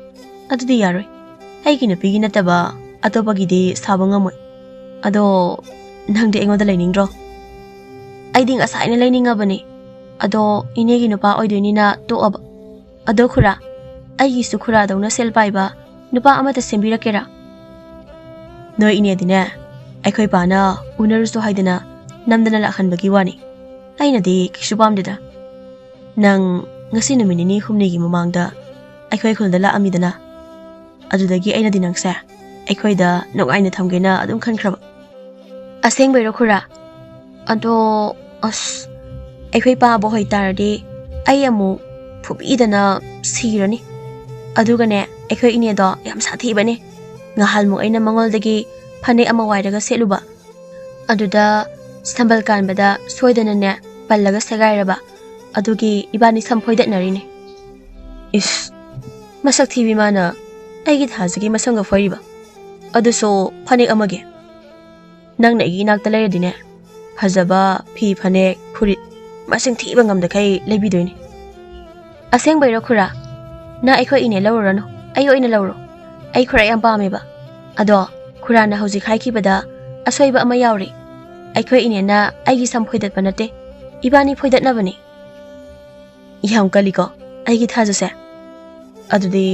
ꯑꯗꯨꯗꯤ ꯌꯥꯔꯣꯏ, ꯑꯩꯒꯤ ꯅꯨꯄꯤꯒꯤ ꯅꯠꯇꯕ ꯑꯇꯣꯞꯄꯒꯤꯗꯤ ꯁꯥꯕ ꯉꯝꯃꯣꯏ꯫ ꯑꯗꯣ ꯅꯪꯗꯤ ꯑꯩꯉꯣꯟꯗ ꯂꯩꯅꯤꯡꯗ꯭ꯔꯣ? ꯑꯩꯗꯤ ꯉꯁꯥꯏꯅ ꯂꯩꯅꯤꯡꯉꯕꯅꯤ, ꯑꯗꯣ ꯏꯅꯦꯒꯤ ꯅꯨꯄꯥ ꯑꯣꯏꯗꯣꯏꯅꯤꯅ ꯇꯣꯛꯑꯕ꯫ ꯑꯗꯣ ꯈꯨꯔꯥ, ꯑꯩꯒꯤꯁꯨ ꯈꯨꯔꯥꯗꯧꯅ ꯁꯦꯜ ꯄꯥꯏꯕ ꯅꯨꯄꯥ ꯑꯃꯠꯇ ꯁꯦꯝꯕꯤꯔꯛꯀꯦꯔꯥ? ꯅꯣꯏ ꯏꯅꯦꯗꯤꯅꯦ, ꯑꯩꯈꯣꯏ ꯄꯥꯅ ꯎꯅꯔꯨꯁꯨ ꯍꯥꯏꯗꯅ ꯅꯝꯗꯅ ꯂꯥꯛꯍꯟꯕꯒꯤ ꯋꯥꯅꯤ꯫ ꯑꯩꯅꯗꯤ ꯀꯩꯁꯨ ꯄꯥꯝꯗꯦꯗ꯫ ꯅꯪ ꯉꯁꯤ ꯅꯨꯃꯤꯠ ꯅꯤꯅꯤ ꯍꯨꯝꯅꯤꯒꯤ ꯃꯃꯥꯡꯗ ꯑꯩꯈꯣꯏ ꯈꯨꯜꯗ ꯂꯥꯛꯑꯝꯃꯤꯗꯅ, ꯑꯗꯨꯗꯒꯤ ꯑꯩꯅꯗꯤ ꯅꯪꯁꯦ ꯑꯩꯈꯣꯏꯗ ꯅꯨꯡꯉꯥꯏꯅ ꯊꯝꯒꯦꯅ ꯑꯗꯨꯝ ꯈꯟꯈ꯭ꯔꯕ꯫ ꯑꯁꯦꯡꯕꯩꯔꯣ ꯈꯨꯔꯥ? ꯑꯗꯣ, ꯑꯁ, ꯑꯩꯈꯣꯏ ꯄꯥꯕ ꯍꯣꯏ ꯇꯥꯔꯗꯤ ꯑꯩ ꯑꯃꯨꯛ ꯐꯨꯕꯤꯗꯅ ꯁꯤꯔꯅꯤ꯫ ꯑꯗꯨꯒꯅꯦ, ꯑꯩꯈꯣꯏ ꯏꯅꯦꯗꯣ ꯌꯥꯝ ꯁꯥꯊꯤꯕꯅꯦ꯫ ꯉꯍꯥꯟꯃꯨꯛ ꯑꯩꯅ ꯃꯉꯣꯟꯗꯒꯤ ꯐꯅꯦꯛ ꯑꯃ ꯋꯥꯏꯔꯒ ꯁꯦꯠꯂꯨꯕ, ꯑꯗꯨꯗ ꯁꯝꯕꯜ ꯀꯥꯟꯕꯗ ꯁꯣꯏꯗꯅꯅꯦ ꯄꯜꯂꯒ ꯁꯦꯒꯥꯏꯔꯕ꯫ ꯑꯗꯨꯒꯤ ꯏꯕꯥꯅꯤ ꯁꯝ ꯐꯣꯏꯗꯠꯅꯔꯤꯅꯦ꯫ ꯏꯁ, ꯃꯁꯛ ꯊꯤꯕꯤ ꯃꯥꯅ ꯑꯩꯒꯤ ꯊꯥꯖꯒꯤ ꯃꯁꯝꯒ ꯐꯣꯏꯔꯤꯕ, ꯑꯗꯨꯁꯨ ꯐꯅꯦꯛ ꯑꯃꯒꯤ꯫ ꯅꯪꯅ ꯑꯩꯒꯤ ꯏꯅꯥꯛꯇ ꯂꯩꯔꯗꯤꯅꯦ, ꯐꯖꯕ ꯐꯤ ꯐꯅꯦꯛ ꯐꯨꯔꯤꯠ ꯃꯁꯤꯡ ꯊꯤꯕ ꯉꯝꯗꯈꯩ ꯂꯩꯕꯤꯗꯣꯏꯅꯦ꯫ ꯑꯁꯦꯡꯕꯩꯔꯣ ꯈꯨꯔꯥ? ꯅꯪ ꯑꯩꯈꯣꯏ ꯏꯅꯦ ꯂꯧꯔꯨꯔꯅꯨ, ꯑꯩ ꯑꯣꯏꯅ ꯂꯧꯔꯣ꯫ ꯑꯩ ꯈꯨꯔꯥ ꯌꯥꯝ ꯄꯥꯝꯃꯦꯕ꯫ ꯑꯗꯣ ꯈꯨꯔꯥꯅ ꯍꯧꯖꯤꯛ ꯍꯥꯏꯈꯤꯕꯗ ꯑꯁꯣꯏꯕ ꯑꯃ ꯌꯥꯎꯔꯤ꯫ ꯑꯩꯈꯣꯏ ꯏꯅꯦꯅ ꯑꯩꯒꯤ ꯁꯝ ꯐꯣꯏꯗꯠꯄ ꯅꯠꯇꯦ, ꯏꯕꯥꯅꯤ ꯐꯣꯏꯗꯠꯅꯕꯅꯤ꯫ ꯌꯥꯝ ꯀꯜꯂꯤꯀꯣ ꯑꯩꯒꯤ ꯊꯥꯖꯁꯦ꯫ ꯑꯗꯨꯗꯤ,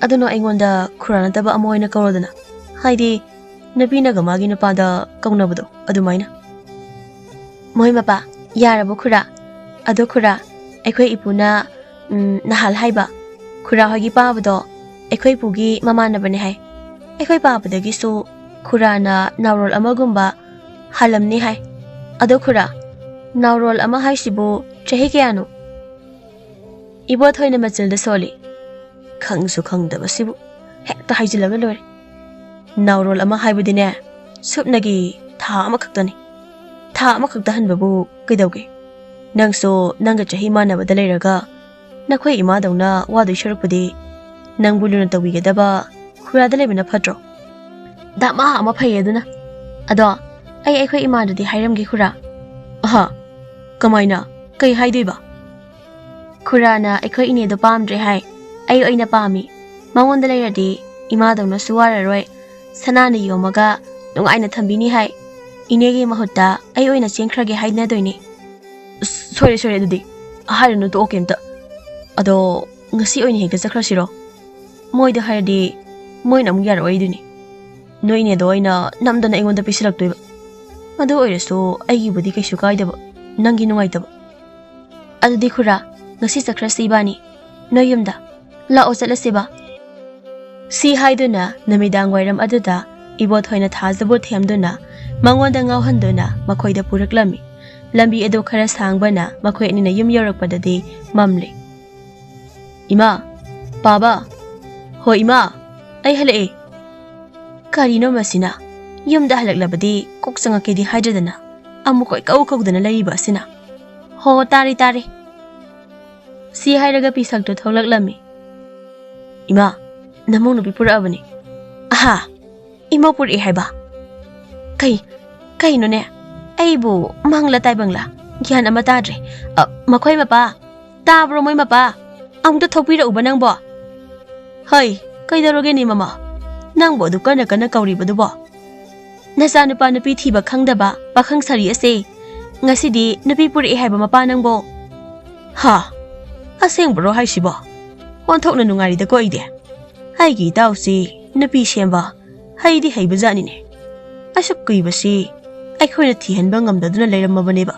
ꯑꯗꯨꯅ ꯑꯩꯉꯣꯟꯗ ꯈꯨꯔꯥ ꯅꯠꯇꯕ ꯑꯃ ꯑꯣꯏꯅ ꯀꯧꯔꯣꯗꯅ, ꯍꯥꯏꯗꯤ ꯅꯨꯄꯤꯅꯒ ꯃꯥꯒꯤ ꯅꯨꯄꯥꯗ ꯀꯧꯅꯕꯗꯣ ꯑꯗꯨꯃꯥꯏꯅ꯫ ꯃꯣꯏ ꯃꯄꯥ, ꯌꯥꯔꯕꯣ ꯈꯨꯔꯥ? ꯑꯗꯣ ꯈꯨꯔꯥ, ꯑꯩꯈꯣꯏ ꯏꯄꯨꯅ ꯎꯝ, ꯅꯍꯥꯜ ꯍꯥꯏꯕ ꯈꯨꯔꯥ ꯍꯣꯏꯒꯤ ꯄꯥꯕꯗꯣ ꯑꯩꯈꯣꯏ ꯄꯨꯒꯤ ꯃꯃꯥꯟꯅꯕꯅꯦ ꯍꯥꯏ꯫ ꯑꯩꯈꯣꯏ ꯄꯥꯕꯗꯒꯤꯁꯨ ꯈꯨꯔꯥꯅ ꯅꯥꯎꯔꯣꯜ ꯑꯃꯒꯨꯝꯕ ꯍꯥꯜꯂꯝꯅꯤ ꯍꯥꯏ꯫ ꯑꯗꯣ ꯈꯨꯔꯥ, ꯅꯥꯎꯔꯣꯜ ꯑꯃ ꯍꯥꯏꯁꯤꯕꯨ ꯆꯍꯤ ꯀꯌꯥꯅꯣ? ꯏꯕꯣꯊꯣꯏꯅ ꯃꯆꯤꯜꯗ ꯁꯣꯜꯂꯤ꯫ ꯈꯪꯁꯨ ꯈꯪꯗꯕꯁꯤꯕꯨ ꯍꯦꯛꯇ ꯍꯥꯏꯖꯤꯜꯂꯒ ꯂꯣꯏꯔꯦ꯫ ꯅꯥꯎꯔꯣꯜ ꯑꯃ ꯍꯥꯏꯕꯗꯤꯅꯦ, ꯁꯨꯞꯅꯒꯤ ꯊꯥ ꯑꯃꯈꯛꯇꯅꯤ꯫ ꯊꯥ ꯑꯃꯈꯛꯇ ꯍꯟꯕꯕꯨ ꯀꯩꯗꯧꯒꯦ? ꯅꯪꯁꯨ ꯅꯪꯒ ꯆꯍꯤ ꯃꯥꯟꯅꯕꯗ ꯂꯩꯔꯒ ꯅꯈꯣꯏ ꯏꯃꯥꯗꯧꯅ ꯋꯥꯗꯣꯏ ꯁꯔꯨꯛꯄꯨꯗꯤ ꯅꯪꯕꯨ ꯂꯨꯅ ꯇꯧꯕꯤꯒꯗꯕ ꯈꯨꯔꯥꯗ ꯂꯩꯕꯅ ꯐꯠꯇ꯭ꯔꯣ? ꯗꯃꯥ ꯑꯃ ꯐꯩꯌꯦ ꯑꯗꯨꯅ꯫ ꯑꯗꯣ ꯑꯩ ꯑꯩꯈꯣꯏ ꯏꯃꯥꯗꯗꯤ ꯍꯥꯏꯔꯝꯒꯦ ꯈꯨꯔꯥ꯫ ꯑꯍ, ꯀꯃꯥꯏꯅ? ꯀꯩ ꯍꯥꯏꯗꯣꯏꯕ? ꯈꯨꯔꯥꯅ ꯑꯩꯈꯣꯏ ꯏꯅꯦꯗꯣ ꯄꯥꯝꯗ꯭ꯔꯦ ꯍꯥꯏ꯫ ꯑꯩ ꯑꯣꯏꯅ ꯄꯥꯝꯃꯤ꯫ ꯃꯉꯣꯟꯗ ꯂꯩꯔꯗꯤ ꯏꯃꯥꯗꯧꯅꯁꯨ ꯋꯥꯔꯔꯣꯏ꯫ ꯁꯅꯥꯅ ꯌꯣꯝꯃꯒ ꯅꯨꯡꯉꯥꯏꯅ ꯊꯝꯕꯤꯅꯤ ꯍꯥꯏ꯫ ꯏꯅꯦꯒꯤ ꯃꯍꯨꯠꯇ ꯑꯩ ꯑꯣꯏꯅ ꯆꯦꯟꯈ꯭ꯔꯒꯦ ꯍꯥꯏꯅꯗꯣꯏꯅꯦ꯫ ꯑꯁ, ꯁꯣꯏꯔꯦ, ꯁꯣꯏꯔꯦ, ꯑꯗꯨꯗꯤ ꯍꯥꯏꯔꯨꯅꯨ, ꯇꯣꯛꯑꯣ ꯀꯩꯝꯇ꯫ ꯑꯗꯣ ꯉꯁꯤ ꯑꯣꯏꯅ ꯍꯦꯛꯇ ꯆꯠꯈ꯭ꯔꯁꯤꯔꯣ? ꯃꯣꯏꯗ ꯍꯥꯏꯔꯗꯤ ꯃꯣꯏꯅ ꯑꯃꯨꯛ ꯌꯥꯔꯛꯑꯣꯏꯗꯣꯏꯅꯤ꯫ ꯅꯣꯏ ꯏꯅꯦꯗꯣ ꯑꯩꯅ ꯅꯝꯗꯅ ꯑꯩꯉꯣꯟꯗ ꯄꯤꯁꯤꯜꯂꯛꯇꯣꯏꯕ꯫ ꯑꯗꯨ ꯑꯣꯏꯔꯁꯨ ꯑꯩꯒꯤꯕꯨꯗꯤ ꯀꯩꯁꯨ ꯀꯥꯏꯗꯕ, ꯅꯪꯒꯤ ꯅꯨꯡꯉꯥꯏꯇꯕ꯫ ꯑꯗꯨꯗꯤ ꯈꯨꯔꯥ, ꯉꯁꯤ ꯆꯠꯈ꯭ꯔꯁꯤ ꯏꯕꯥꯅꯤ ꯅꯣꯏ ꯌꯨꯝꯗ꯫ ꯂꯥꯛꯑꯣ ꯆꯠꯂꯁꯤꯕ꯫ ꯁꯤ ꯍꯥꯏꯗꯨꯅ ꯅꯨꯃꯤꯗꯥꯡ ꯋꯥꯏꯔꯝ ꯑꯗꯨꯗ ꯏꯕꯣꯊꯣꯏꯅ ꯊꯥꯖꯕꯨ ꯊꯦꯝꯗꯨꯅ ꯃꯉꯣꯟꯗ ꯉꯥꯎꯍꯟꯗꯨꯅ ꯃꯈꯣꯏꯗ ꯄꯨꯔꯛꯂꯝꯃꯤ꯫ ꯂꯝꯕꯤ ꯑꯗꯨ ꯈꯔ ꯁꯥꯡꯕꯅ ꯃꯈꯣꯏ ꯑꯅꯤꯅ ꯌꯨꯝ ꯌꯧꯔꯛꯄꯗꯗꯤ ꯃꯝꯂꯤ꯫ "ꯏꯃꯥ, ꯄꯥꯕ, ꯍꯣ ꯏꯃꯥ, ꯑꯩ ꯍꯜꯂꯛꯑꯦ꯫" ꯀꯔꯤꯅꯣ ꯃꯁꯤꯅ? ꯌꯨꯝꯗ ꯍꯜꯂꯛꯂꯕꯗꯤ ꯀꯣꯛ ꯆꯪꯉꯛꯀꯦꯗꯤ ꯍꯥꯏꯗ꯭ꯔꯗꯅ ꯑꯃꯨꯛ ꯀꯣꯏꯀꯧ ꯀꯧꯗꯅ ꯂꯩꯔꯤꯕ ꯑꯁꯤꯅ? "ꯍꯣ, ꯇꯥꯔꯦ, ꯇꯥꯔꯦ꯫" ꯁꯤ ꯍꯥꯏꯔꯒ ꯄꯤꯁꯛꯇꯨ ꯊꯣꯛꯂꯛꯂꯝꯃꯤ꯫ "ꯏꯃꯥ, ꯅꯃꯧ ꯅꯨꯄꯤ ꯄꯨꯔꯛꯑꯕꯅꯤ꯫" "ꯑꯍꯥ, ꯏꯃꯧ ꯄꯨꯔꯛꯑꯦ ꯍꯥꯏꯕ? ꯀꯩ, ꯀꯩꯅꯣꯅꯦ? ꯑꯩꯕꯨ ꯃꯪꯂ ꯇꯥꯏꯕꯪꯂ ꯒ꯭ꯌꯥꯟ ꯑꯃ ꯇꯥꯗ꯭ꯔꯦ꯫ ꯑ, ꯃꯈꯣꯏ ꯃꯄꯥ, ꯇꯥꯕ꯭ꯔꯣ ꯃꯣꯏ ꯃꯄꯥ? ꯑꯃꯨꯛꯇ ꯊꯣꯛꯄꯤꯔꯛꯎꯕ ꯅꯪꯕꯣ꯫" "ꯍꯩ, ꯀꯩꯗꯧꯔꯒꯦꯅꯦ ꯃꯃꯥ? ꯅꯪꯕꯨ ꯑꯗꯨ ꯀꯟꯅ ꯀꯟꯅ ꯀꯧꯔꯤꯕꯗꯨꯕꯣ? ꯅꯆꯥꯅꯨꯄꯥ ꯅꯨꯄꯤ ꯊꯤꯕ ꯈꯪꯗꯕ ꯄꯥꯈꯪ ꯁꯥꯔꯤ ꯑꯁꯦ ꯉꯁꯤꯗꯤ ꯅꯨꯄꯤ ꯄꯨꯔꯛꯑꯦ ꯍꯥꯏꯕ ꯃꯄꯥ ꯅꯪꯕꯣ?" "ꯍꯥ? ꯑꯁꯦꯡꯕꯔꯣ ꯍꯥꯏꯁꯤꯕꯣ? ꯑꯣꯟꯊꯣꯛꯅ ꯅꯨꯡꯉꯥꯏꯔꯤꯗꯀꯣ ꯑꯩꯗꯤ꯫ ꯑꯩꯒꯤ ꯏꯇꯥꯎꯁꯤ ꯅꯨꯄꯤ ꯁꯦꯝꯕ ꯍꯩꯗꯤ ꯍꯩꯕꯖꯥꯠꯅꯤꯅꯦ꯫ ꯑꯁꯨꯛ ꯀꯨꯏꯕꯁꯤ ꯑꯩꯈꯣꯏꯅ ꯊꯤꯍꯟꯕ ꯉꯝꯗꯗꯨꯅ ꯂꯩꯔꯝꯃꯕꯅꯦꯕ꯫"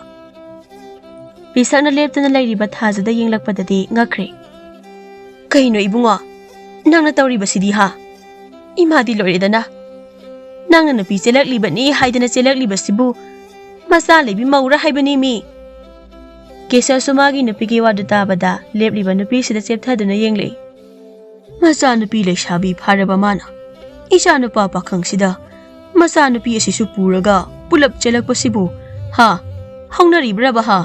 ꯄꯤꯁꯛꯅ ꯂꯦꯞꯇꯨꯅ ꯂꯩꯔꯤꯕ ꯊꯥꯖꯗ ꯌꯦꯡꯂꯛꯄꯗꯗꯤ ꯉꯛꯈ꯭ꯔꯦ꯫ "ꯀꯩꯅꯣ ꯏꯕꯨꯡꯉꯣ, ꯅꯪꯅ ꯇꯧꯔꯤꯕꯁꯤꯗꯤ ꯍꯥ? ꯏꯃꯥꯗꯤ ꯂꯣꯏꯔꯦꯗꯅ꯫ ꯅꯪꯅ ꯅꯨꯄꯤ ꯆꯦꯜꯂꯛꯂꯤꯕꯅꯤ ꯍꯥꯏꯗꯅ ꯆꯦꯜꯂꯛꯂꯤꯕꯁꯤꯕꯨ ꯃꯆꯥ ꯂꯩꯕꯤ ꯃꯧꯔꯥ ꯍꯥꯏꯕꯅꯤ ꯃꯤ?" ꯀꯦꯁꯁꯨ ꯃꯥꯒꯤ ꯅꯨꯄꯤꯒꯤ ꯋꯥꯗꯨ ꯇꯥꯕꯗ ꯂꯦꯞꯂꯤꯕ ꯅꯨꯄꯤꯁꯤꯗ ꯆꯦꯞꯊꯗꯨꯅ ꯌꯦꯡꯂꯛꯏ꯫ "ꯃꯆꯥꯅꯨꯄꯤ ꯂꯩꯁꯥꯕꯤ ꯐꯥꯔꯕ ꯃꯥꯅ ꯏꯆꯥꯅꯨꯄꯥ ꯄꯥꯈꯪꯁꯤꯗ ꯃꯆꯥꯅꯨꯄꯤ ꯑꯁꯤꯁꯨ ꯄꯨꯔꯒ ꯄꯨꯂꯞ ꯆꯦꯜꯂꯛꯄꯁꯤꯕꯨ, ꯍꯥ? ꯍꯧꯅꯔꯤꯕ꯭ꯔꯕ ꯍꯥ?"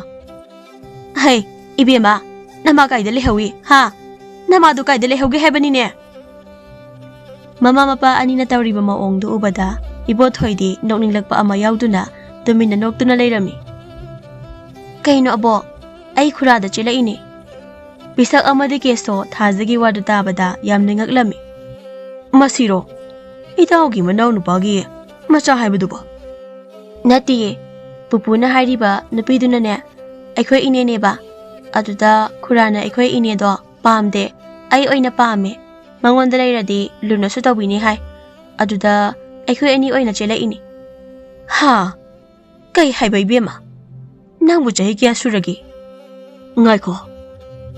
"ꯍꯩ, ꯏꯕꯦꯝꯃ, ꯅꯃꯥ ꯀꯥꯏꯗ ꯂꯩꯍꯧꯏ ꯍꯥ? ꯅꯃꯥꯗꯨ ꯀꯥꯏꯗ ꯂꯩꯍꯧꯒꯦ ꯍꯥꯏꯕꯅꯤꯅꯦ?" ꯃꯃꯥ ꯃꯄꯥ ꯑꯅꯤꯅ ꯇꯧꯔꯤꯕ ꯃꯑꯣꯡꯗꯨ ꯎꯕꯗ ꯏꯕꯣꯊꯣꯏꯗꯤ ꯅꯣꯛꯅꯤꯡꯂꯛꯄ ꯑꯃ ꯌꯥꯎꯗꯨꯅ ꯇꯨꯃꯤꯟꯅ ꯅꯣꯛꯇꯨꯅ ꯂꯩꯔꯝꯃꯤ꯫ "ꯀꯩꯅꯣ ꯑꯕꯣꯛ, ꯑꯩ ꯈꯨꯔꯥꯗ ꯆꯦꯜꯂꯛꯏꯅꯦ꯫" ꯄꯤꯁꯛ ꯑꯃꯗꯤ ꯀꯦꯁꯣ ꯊꯥꯖꯒꯤ ꯋꯥꯗꯨ ꯇꯥꯕꯗ ꯌꯥꯝꯅ ꯉꯛꯂꯝꯃꯤ꯫ "ꯃꯁꯤꯔꯣ ꯏꯇꯥꯎꯒꯤ ꯃꯅꯥꯎꯅꯨꯄꯥꯒꯤ ꯃꯆꯥ ꯍꯥꯏꯕꯗꯨꯕꯣ?" "ꯅꯠꯇꯤꯌꯦ, ꯄꯨꯄꯨꯅ ꯍꯥꯏꯔꯤꯕ ꯅꯨꯄꯤꯗꯨꯅꯅꯦ ꯑꯩꯈꯣꯏ ꯏꯅꯦꯅꯦꯕ꯫ ꯑꯗꯨꯗ ꯈꯨꯔꯥꯅ ꯑꯩꯈꯣꯏ ꯏꯅꯦꯗꯣ ꯄꯥꯝꯗꯦ, ꯑꯩ ꯑꯣꯏꯅ ꯄꯥꯝꯃꯦ, ꯃꯉꯣꯟꯗ ꯂꯩꯔꯗꯤ ꯂꯨꯅꯁꯨ ꯇꯧꯕꯤꯅꯤ ꯍꯥꯏ꯫ ꯑꯗꯨꯗ ꯑꯩꯈꯣꯏ ꯑꯅꯤ ꯑꯣꯏꯅ ꯆꯦꯜꯂꯛꯏꯅꯤ꯫" "ꯍꯥ? ꯀꯩ ꯍꯥꯏꯕ ꯏꯕꯦꯝꯃ? ꯅꯪꯕꯨ ꯆꯍꯤ ꯀꯌꯥ ꯁꯨꯔꯒꯦ?" "ꯉꯥꯏꯈꯣ,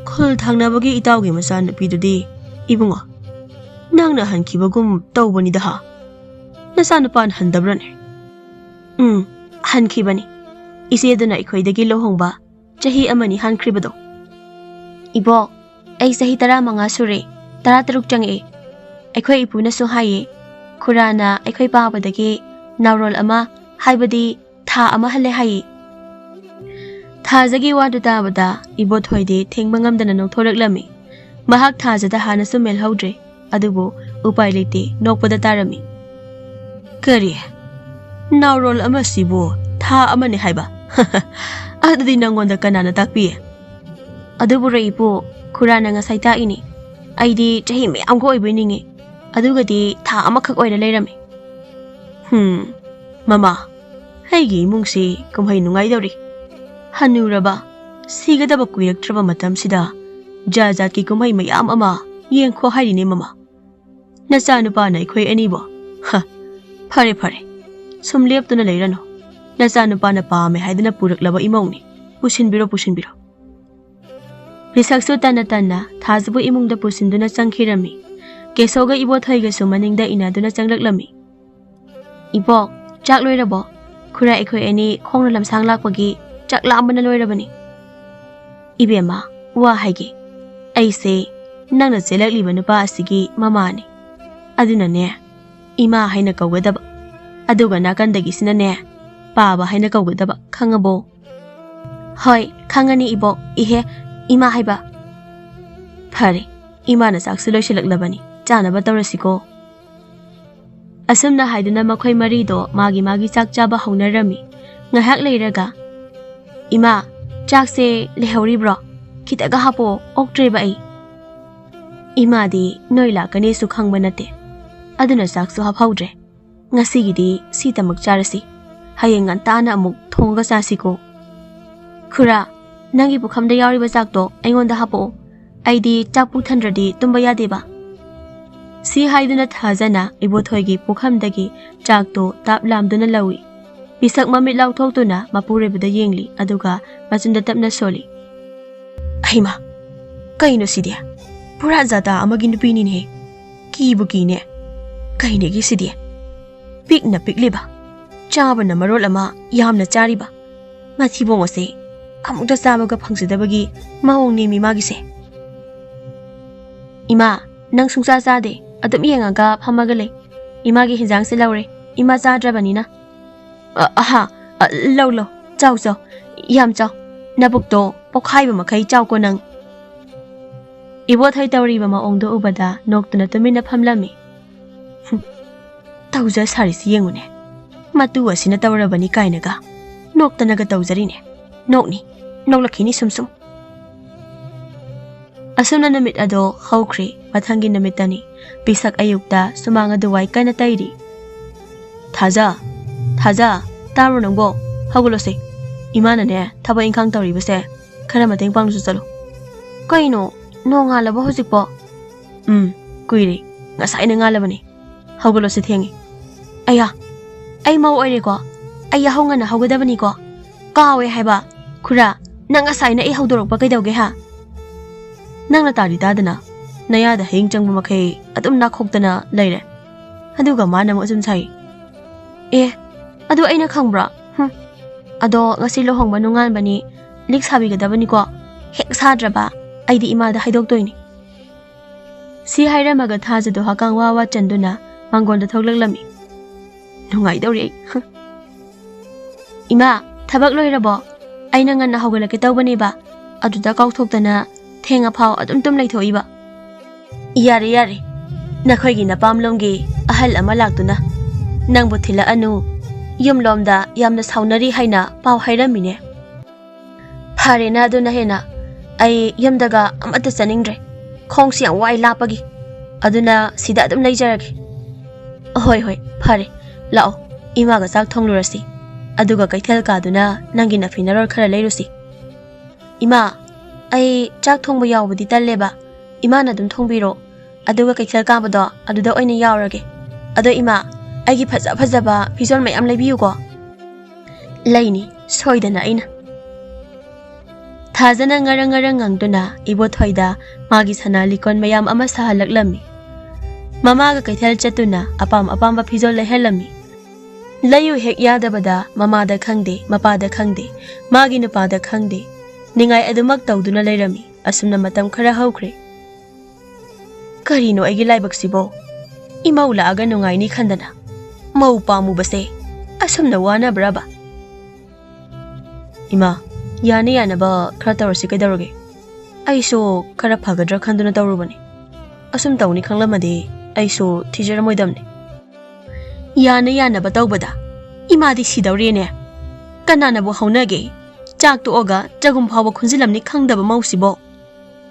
ꯈꯨꯜ ꯊꯪꯅꯕꯒꯤ ꯏꯇꯥꯎꯒꯤ ꯃꯆꯥꯅꯨꯄꯤꯗꯨꯗꯤ ꯏꯕꯨꯡꯉꯣ, ꯅꯪꯅ ꯍꯟꯈꯤꯕꯒꯨꯝ ꯇꯧꯕꯅꯤꯗ ꯍꯥ? ꯅꯆꯥꯅꯨꯄꯥꯅ ꯍꯟꯗꯕ꯭ꯔꯅꯦ?" "ꯎꯝ, ꯍꯟꯈꯤꯕꯅꯤ꯫ ꯏꯆꯦꯗꯨꯅ ꯑꯩꯈꯣꯏꯗꯒꯤ ꯂꯨꯍꯣꯡꯕ ꯆꯍꯤ ꯑꯃꯅꯤ ꯍꯟꯈ꯭ꯔꯤꯕꯗꯣ꯫" "ꯏꯕꯣꯛ, ꯑꯩ ꯆꯍꯤ ꯇꯔꯥꯃꯉꯥ ꯁꯨꯔꯦ, ꯇꯔꯥꯇꯔꯨꯛ ꯆꯪꯉꯛꯑꯦ꯫ ꯑꯩꯈꯣꯏ ꯏꯄꯨꯅꯁꯨ ꯍꯥꯏꯌꯦ, ꯈꯨꯔꯥꯅ ꯑꯩꯈꯣꯏ ꯄꯥꯕꯗꯒꯤ ꯅꯥꯎꯔꯣꯜ ꯑꯃ, ꯍꯥꯏꯕꯗꯤ ꯊꯥ ꯑꯃ ꯍꯜꯂꯦ ꯍꯥꯏꯌꯦ꯫" ꯊꯥꯖꯒꯤ ꯋꯥꯗꯨ ꯇꯥꯕꯗ ꯏꯕꯣꯊꯣꯏꯗꯤ ꯊꯦꯡꯕ ꯉꯝꯗꯅ ꯅꯣꯛꯊꯣꯔꯛꯂꯝꯃꯤ꯫ ꯃꯍꯥꯛ ꯊꯥꯖꯗ ꯍꯥꯟꯅꯁꯨ ꯃꯦꯜꯍꯧꯗ꯭ꯔꯦ, ꯑꯗꯨꯕꯨ ꯎꯄꯥꯏ ꯂꯩꯇꯦ, ꯅꯣꯛꯄꯗ ꯇꯥꯔꯝꯃꯤ꯫ "ꯀꯔꯤ? ꯅꯥꯎꯔꯣꯜ ꯑꯃꯁꯤꯕꯨ ꯊꯥ ꯑꯃꯅꯤ ꯍꯥꯏꯕ? ꯑꯗꯨꯗꯤ ꯅꯪꯉꯣꯟꯗ ꯀꯅꯥꯅ ꯇꯥꯛꯄꯤ?" "ꯑꯗꯨꯕꯨꯔꯣ ꯏꯄꯨ, ꯈꯨꯔꯥꯅ ꯉꯁꯥꯏ ꯇꯥꯛꯏꯅꯤ꯫ ꯑꯩꯗꯤ ꯆꯍꯤ ꯃꯌꯥꯝꯒ ꯑꯣꯏꯕꯣꯏ ꯅꯤꯡꯉꯤ, ꯑꯗꯨꯒꯗꯤ ꯊꯥ ꯑꯃꯈꯛ ꯑꯣꯏꯔ ꯂꯩꯔꯝꯃꯤ꯫" "ꯍꯨꯝ, ꯃꯃꯥ, ꯑꯩꯒꯤ ꯏꯃꯨꯡꯁꯤ ꯀꯨꯝꯍꯩ ꯅꯨꯡꯉꯥꯏꯗꯧꯔꯤ꯫ ꯍꯅꯨꯔꯕ, ꯁꯤꯒꯗꯕ ꯀꯨꯏꯔꯛꯇ꯭ꯔꯕ ꯃꯇꯝꯁꯤꯗ ꯖꯥꯠ ꯖꯥꯠꯀꯤ ꯀꯨꯝꯍꯩ ꯃꯌꯥꯝ ꯑꯃ ꯌꯦꯡꯈꯣ ꯍꯥꯏꯔꯤꯅꯦ ꯃꯃꯥ꯫ ꯅꯆꯥꯅꯨꯄꯥꯅ ꯑꯩꯈꯣꯏ ꯑꯅꯤꯕꯨ, ꯍ, ꯐꯔꯦ ꯐꯔꯦ, ꯁꯨꯝ ꯂꯦꯞꯇꯨꯅ ꯂꯩꯔꯅꯨ꯫ ꯅꯆꯥꯅꯨꯄꯥꯅ ꯄꯥꯝꯃꯦ ꯍꯥꯏꯗꯅ ꯄꯨꯔꯛꯂꯕ ꯏꯃꯧꯅꯤ꯫ ꯄꯨꯁꯤꯟꯕꯤꯔꯣ, ꯄꯨꯁꯤꯟꯕꯤꯔꯣ꯫ ꯕꯤꯁꯛꯁꯨ ꯇꯟꯅ ꯇꯟꯅ ꯊꯥꯖꯕꯨ ꯏꯃꯨꯡꯗ ꯄꯨꯁꯤꯟꯗꯨꯅ ꯆꯪꯈꯤꯔꯝꯃꯤ꯫ ꯀꯦꯁꯣꯒ ꯏꯕꯣꯊꯣꯏꯒꯁꯨ ꯃꯅꯤꯡꯗ ꯏꯟꯅꯗꯨꯅ ꯆꯪꯂꯛꯂꯝꯃꯤ꯫ "ꯏꯕꯣꯛ, ꯆꯥꯛ ꯂꯣꯏꯔꯕꯣ? ꯈꯨꯔꯥ ꯑꯩꯈꯣꯏ ꯑꯅꯤ ꯈꯣꯡꯅ ꯂꯝꯁꯥꯡ ꯂꯥꯛꯄꯒꯤ ꯆꯥꯛ ꯂꯥꯝꯕꯅ ꯂꯣꯏꯔꯕꯅꯤ꯫" "ꯏꯕꯦꯝꯃ, ꯋꯥ ꯍꯥꯏꯒꯦ꯫ ꯑꯩꯁꯦ ꯅꯪꯅ ꯆꯦꯜꯂꯛꯂꯤꯕ ꯅꯨꯄꯥ ꯑꯁꯤꯒꯤ ꯃꯃꯥꯅꯤ꯫ ꯑꯗꯨꯅꯅꯦ, ꯏꯃꯥ ꯍꯥꯏꯅ ꯀꯧꯒꯗꯕ꯫ ꯑꯗꯨꯒ ꯅꯥꯀꯟꯗꯒꯤꯁꯤꯅꯅꯦ, ꯄꯥꯕ ꯍꯥꯏꯅ ꯀꯧꯒꯗꯕ, ꯈꯪꯉꯕꯣ?" "ꯍꯣꯏ, ꯈꯪꯉꯅꯤ ꯏꯕꯣꯛ꯫ ꯏꯍꯦ, ꯏꯃꯥ ꯍꯥꯏꯕ꯫" "ꯐꯔꯦ, ꯏꯃꯥꯅ ꯆꯥꯛꯁꯨ ꯂꯣꯏꯁꯤꯜꯂꯛꯂꯕꯅꯤ, ꯆꯥꯅꯕ ꯇꯧꯔꯁꯤꯀꯣ꯫" ꯑꯁꯨꯝꯅ ꯍꯥꯏꯗꯨꯅ ꯃꯈꯣꯏ ꯃꯔꯤꯗꯣ ꯃꯥꯒꯤ ꯃꯥꯒꯤ ꯆꯥꯛ ꯆꯥꯕ ꯍꯧꯅꯔꯝꯃꯤ꯫ ꯉꯥꯏꯍꯥꯛ ꯂꯩꯔꯒ, "ꯏꯃꯥ, ꯆꯥꯛꯁꯦ ꯂꯩꯍꯧꯔꯤꯕ꯭ꯔꯣ? ꯈꯤꯇꯒ ꯍꯥꯞꯄꯛꯑꯣ, ꯑꯣꯛꯇ꯭ꯔꯦꯕ ꯑꯩ꯫" "ꯏꯃꯥꯗꯤ ꯅꯣꯏ ꯂꯥꯛꯀꯅꯤꯁꯨ ꯈꯪꯕ ꯅꯠꯇꯦ, ꯑꯗꯨꯅ ꯆꯥꯛꯁꯨ ꯍꯥꯞꯍꯧꯗ꯭ꯔꯦ꯫ ꯉꯁꯤꯒꯤꯗꯤ ꯁꯤꯇꯃꯛ ꯆꯥꯔꯁꯤ, ꯍꯌꯦꯡ ꯉꯟꯇꯥꯅ ꯑꯃꯨꯛ ꯊꯣꯡꯉꯒ ꯆꯥꯁꯤꯀꯣ꯫" "ꯈꯨꯔꯥ, ꯅꯪꯒꯤ ꯄꯨꯈꯝꯗ ꯌꯥꯎꯔꯤꯕ ꯆꯥꯛꯇꯣ ꯑꯩꯉꯣꯟꯗ ꯍꯥꯞꯄꯛꯑꯣ꯫ ꯑꯩꯗꯤ ꯆꯥꯛ ꯄꯨꯛ ꯊꯟꯗ꯭ꯔꯗꯤ ꯇꯨꯝꯕ ꯌꯥꯗꯦꯕ꯫" ꯁꯤ ꯍꯥꯏꯗꯨꯅ ꯊꯥꯖꯅ ꯏꯕꯣꯊꯣꯏꯒꯤ ꯄꯨꯈꯝꯗꯒꯤ ꯆꯥꯛꯇꯣ ꯇꯥꯞ ꯂꯥꯝꯗꯨꯅ ꯂꯧꯏ꯫ ꯄꯤꯁꯛ ꯃꯃꯤꯠ ꯂꯥꯎꯊꯣꯛꯇꯨꯅ ꯃꯄꯨꯔꯣꯏꯕꯗ ꯌꯦꯡꯂꯤ, ꯑꯗꯨꯒ ꯃꯆꯤꯟꯗ ꯇꯞꯅ ꯁꯣꯜꯂꯤ꯫ "ꯍꯩꯃꯥ, ꯀꯩꯅꯣ ꯁꯤꯗꯤ? ꯄꯨꯔꯥ ꯖꯥꯇꯥ ꯑꯃꯒꯤ ꯅꯨꯄꯤꯅꯤꯅꯦꯍꯦ꯫ ꯀꯤꯕꯨ ꯀꯤꯅꯦ꯫ ꯀꯩꯅꯦꯒꯤ ꯁꯤꯗꯤ? ꯄꯤꯛꯅ ꯄꯤꯛꯂꯤꯕ, ꯆꯥꯕꯅ ꯃꯔꯣꯜ ꯑꯃ ꯌꯥꯝꯅ ꯆꯥꯔꯤꯕ꯫ ꯃꯊꯤꯕꯣꯡ ꯑꯁꯦ ꯑꯃꯨꯛꯇ ꯆꯥꯕꯒ ꯐꯪꯖꯗꯕꯒꯤ ꯃꯑꯣꯡꯅꯦꯃꯤ ꯃꯥꯒꯤꯁꯦ꯫" "ꯏꯃꯥ, ꯅꯪ ꯁꯨꯡꯆꯥ ꯆꯥꯗꯦ, ꯑꯗꯨꯝ ꯌꯦꯡꯉꯒ ꯐꯝꯃꯒ ꯂꯩ꯫ ꯏꯃꯥꯒꯤ ꯍꯤꯟꯖꯥꯡꯁꯦ ꯂꯧꯔꯦ, ꯏꯃꯥ ꯆꯥꯗ꯭ꯔꯕꯅꯤꯅ꯫" "ꯑ, ꯑꯍꯥ, ꯑ, ꯂꯧ, ꯂꯧ, ꯆꯥꯎ, ꯆꯥꯎ, ꯌꯥꯝ ꯆꯥꯎ꯫ ꯅꯕꯨꯛꯇꯣ ꯄꯣꯛꯈꯥꯏꯕ ꯃꯈꯩ ꯆꯥꯎꯀꯣ ꯅꯪ꯫" ꯏꯕꯣꯊꯣꯏ ꯇꯧꯔꯤꯕ ꯃꯑꯣꯡꯗꯣ ꯎꯕꯗ ꯅꯣꯛꯇꯨꯅ ꯇꯨꯃꯤꯟꯅ ꯐꯝꯂꯝꯃꯤ꯫ "ꯍꯨꯝ, ꯇꯧꯖ ꯁꯥꯔꯤꯁꯤ ꯌꯦꯡꯉꯨꯅꯦ꯫ ꯃꯇꯨ ꯑꯁꯤꯅ ꯇꯧꯔꯕꯅꯤ ꯀꯥꯏꯅꯒ ꯅꯣꯛꯇꯅꯒ ꯇꯧꯖꯔꯤꯅꯦ꯫ ꯅꯣꯛꯅꯤ, ꯅꯣꯛꯂꯛꯈꯤꯅꯤ ꯁꯨꯝ ꯁꯨꯝ꯫" ꯑꯁꯨꯝꯅ ꯅꯨꯃꯤꯠ ꯑꯗꯣ ꯍꯧꯈ꯭ꯔꯦ꯫ ꯃꯊꯪꯒꯤ ꯅꯨꯃꯤꯠꯇꯅꯤ꯫ ꯄꯤꯁꯛ ꯑꯌꯨꯛꯇ ꯁꯨꯃꯥꯡ ꯑꯗꯨꯋꯥꯏ ꯀꯟꯅ ꯇꯩꯔꯤ꯫ "ꯊꯥꯖ, ꯊꯥꯖ, ꯇꯥꯕ꯭ꯔꯣ ꯅꯪꯕꯣ? ꯍꯧꯒꯠꯂꯣꯁꯦ꯫ ꯏꯃꯥꯅꯅꯦ, ꯊꯕꯛ ꯏꯪꯈꯥꯡ ꯇꯧꯔꯤꯕꯁꯦ ꯈꯔ ꯃꯇꯦꯡ ꯄꯥꯡꯂꯨꯆꯣ ꯆꯠꯂꯣ꯫" "ꯀꯩꯅꯣ, ꯅꯣꯡꯉꯥꯜꯂꯕꯣ ꯍꯧꯖꯤꯛꯄꯣ?" "ꯎꯝ, ꯀꯨꯏꯔꯦ꯫ ꯉꯁꯥꯏꯅ ꯉꯥꯜꯂꯕꯅꯤ꯫ ꯍꯧꯒꯠꯂꯣꯁꯦ, ꯊꯦꯡꯉꯦ꯫" "ꯑꯌꯥ, ꯑꯩ ꯃꯧ ꯑꯣꯏꯔꯦꯀꯣ? ꯑꯩ ꯌꯥꯍꯧ ꯉꯟꯅ ꯍꯧꯒꯗꯕꯅꯤꯀꯣ? ꯀꯥꯎꯋꯦ ꯍꯥꯏꯕ꯫ "ꯈꯨꯔꯥ, ꯅꯪ ꯉꯁꯥꯏꯅ ꯑꯩ ꯍꯧꯗꯣꯔꯛꯄ ꯀꯩꯗꯧꯒꯦ ꯍꯥ? ꯅꯪꯅ ꯇꯥꯗꯤ ꯇꯥꯗꯅ, ꯅꯌꯥꯗ ꯍꯌꯤꯡ ꯆꯪꯕ ꯃꯈꯩ ꯑꯗꯨꯝ ꯅꯥꯈꯣꯛꯇꯅ ꯂꯩꯔꯦ꯫ ꯑꯗꯨꯒ ꯃꯥꯅ ꯑꯃꯨꯛ ꯑꯁꯨꯝ ꯁꯥꯏ꯫ ꯑꯦ, ꯑꯗꯨ ꯑꯩꯅ ꯈꯪꯕ꯭ꯔꯣ? ꯍꯨꯝ꯫ ꯑꯗꯣ ꯉꯁꯤ ꯂꯨꯍꯣꯡꯕ ꯅꯨꯡꯉꯥꯟꯕꯅꯤ, ꯂꯤꯛ ꯁꯥꯕꯤꯒꯗꯕꯅꯤꯀꯣ꯫ ꯍꯦꯛ ꯁꯥꯗ꯭ꯔꯕ ꯑꯩꯗꯤ ꯏꯃꯥꯗ ꯍꯥꯏꯗꯣꯛꯇꯣꯏꯅꯤ"꯫ ꯁꯤ ꯍꯥꯏꯔꯝꯃꯒ ꯊꯥꯖꯗꯣ ꯍꯛꯀꯥꯡ ꯋꯥ ꯋꯥ ꯆꯟꯗꯨꯅ ꯃꯥꯡꯒꯣꯟꯗ ꯊꯣꯛꯂꯛꯂꯝꯃꯤ꯫ "ꯅꯨꯡꯉꯥꯏꯗꯧꯔꯤ ꯑꯩ꯫ ꯍ꯫ ꯏꯃꯥ, ꯊꯕꯛ ꯂꯣꯏꯔꯕꯣ? ꯑꯩꯅ ꯉꯟꯅ ꯍꯧꯒꯠꯂꯛꯀꯦ ꯇꯧꯕꯅꯦꯕ, ꯑꯗꯨꯗ ꯀꯥꯎꯊꯣꯛꯇꯅ ꯊꯦꯡꯉꯐꯥꯎ ꯑꯗꯨꯝ ꯇꯨꯝ ꯂꯩꯊꯣꯛꯏꯕ"꯫ "ꯌꯥꯔꯦ, ꯌꯥꯔꯦ, ꯅꯈꯣꯏꯒꯤ ꯅꯄꯥꯝꯂꯣꯝꯒꯤ ꯑꯍꯜ ꯑꯃ ꯂꯥꯛꯇꯨꯅ ꯅꯪꯕꯨ ꯊꯤꯜꯂꯛꯑꯅꯨ, ꯌꯨꯝꯂꯣꯝꯗ ꯌꯥꯝꯅ ꯁꯥꯎꯅꯔꯤ ꯍꯥꯏꯅ ꯄꯥꯎ ꯍꯥꯏꯔꯝꯃꯤꯅꯦ"꯫ "ꯐꯔꯦꯅ ꯑꯗꯨꯅ ꯍꯦꯟꯅ꯫ ꯑꯩ ꯌꯨꯝꯗꯒ ꯑꯃꯠꯇ ꯆꯠꯅꯤꯡꯗ꯭ꯔꯦ꯫ ꯈꯣꯡꯁꯤ ꯌꯥꯝ ꯋꯥꯏ ꯂꯥꯞꯄꯒꯤ꯫ ꯑꯗꯨꯅ ꯁꯤꯗ ꯑꯗꯨꯝ ꯂꯩꯖꯔꯒꯦ"꯫ "ꯍꯣꯏ, ꯍꯣꯏ, ꯐꯔꯦ꯫ ꯂꯥꯛꯑꯣ, ꯏꯃꯥꯒ ꯆꯥꯛ ꯊꯣꯡꯂꯨꯔꯁꯤ꯫ ꯑꯗꯨꯒ ꯀꯩꯊꯦꯜ ꯀꯥꯗꯨꯅ ꯅꯪꯒꯤ ꯅꯐꯤ ꯅꯔꯣꯜ ꯈꯔ ꯂꯩꯔꯨꯁꯤ"꯫ "ꯏꯃꯥ, ꯑꯩ ꯆꯥꯛ ꯊꯣꯡꯕ ꯌꯥꯎꯕꯗꯤ ꯇꯜꯂꯦꯕ꯫ ꯏꯃꯥꯅ ꯑꯗꯨꯝ ꯊꯣꯡꯕꯤꯔꯣ꯫ ꯑꯗꯨꯒ ꯀꯩꯊꯦꯜ ꯀꯥꯕꯗꯣ ꯑꯗꯨꯗ ꯑꯣꯏꯅ ꯌꯥꯎꯔꯒꯦ꯫ ꯑꯗꯣ ꯏꯃꯥ, ꯑꯩꯒꯤ ꯐꯖ ꯐꯖꯕ ꯐꯤꯖꯣꯜ ꯃꯌꯥꯝ ꯂꯩꯕꯤꯌꯨꯀꯣ"꯫ "ꯂꯩꯅꯤ, ꯁꯣꯏꯗꯅ ꯑꯩꯅ"꯫ ꯊꯥꯖꯅ ꯉꯔꯪ ꯉꯔꯪ ꯉꯪꯗꯨꯅ ꯏꯕꯣꯊꯣꯏꯗ ꯃꯥꯒꯤ ꯁꯅꯥ ꯂꯤꯛꯀꯣꯟ ꯃꯌꯥꯝ ꯑꯃ ꯁꯥꯍꯜꯂꯛꯂꯝꯃꯤ꯫ ꯃꯃꯥꯒ ꯀꯩꯊꯦꯜ ꯆꯠꯇꯨꯅ ꯑꯄꯥꯝ ꯑꯄꯥꯝꯕ ꯐꯤꯖꯣꯜ ꯂꯩꯍꯜꯂꯝꯃꯤ꯫ ꯂꯩꯌꯨ ꯍꯦꯛ ꯌꯥꯗꯕꯗ ꯃꯃꯥꯗ ꯈꯪꯗꯦ, ꯃꯄꯥꯗ ꯈꯪꯗꯦ, ꯃꯥꯒꯤ ꯅꯨꯄꯥꯗ ꯈꯪꯗꯦ꯫ ꯅꯤꯡꯉꯥꯏ ꯑꯗꯨꯃꯛ ꯇꯧꯗꯨꯅ ꯂꯩꯔꯝꯃꯤ꯫ ꯑꯁꯨꯝꯅ ꯃꯇꯝ ꯈꯔ ꯍꯧꯈ꯭ꯔꯦ꯫ ꯀꯔꯤꯅꯣ ꯑꯩꯒꯤ ꯂꯥꯏꯕꯛꯁꯤꯕꯣ? ꯏꯃꯧ ꯂꯥꯛꯑꯒ ꯅꯨꯡꯉꯥꯏꯅꯤ ꯈꯟꯗꯅ ꯃꯧ ꯄꯥꯝꯃꯨꯕꯁꯦ ꯑꯁꯨꯝꯅ ꯋꯥꯅꯕ꯭ꯔꯕ? ꯏꯃꯥ, ꯌꯥꯅ ꯌꯥꯅꯕ ꯈꯔ ꯇꯧꯔꯁꯤ ꯀꯩꯗꯧꯔꯒꯦ? ꯑꯩꯁꯨ ꯈꯔ ꯐꯒꯗ꯭ꯔꯥ ꯈꯟꯗꯨꯅ ꯇꯧꯔꯨꯕꯅꯤ꯫ ꯑꯁꯨꯝ ꯇꯧꯅꯤ ꯈꯪꯂꯝꯃꯗꯤ ꯑꯩꯁꯨ ꯊꯤꯖꯔꯝꯃꯣꯏꯗꯕꯅꯤ꯫ ꯌꯥꯅ ꯌꯥꯅꯕ ꯇꯧꯕꯗ ꯏꯃꯥꯗꯤ ꯁꯤꯗꯧꯔꯦꯅꯦ꯫ ꯀꯅꯥꯅꯕꯨ ꯍꯧꯅꯒꯦ? ꯆꯥꯛ ꯇꯣꯛꯑꯒ ꯆꯒꯨꯝ ꯐꯥꯎꯕ ꯈꯨꯟꯖꯤꯜꯂꯝꯅꯤ ꯈꯪꯗꯕ ꯃꯧꯁꯤꯕꯣ꯫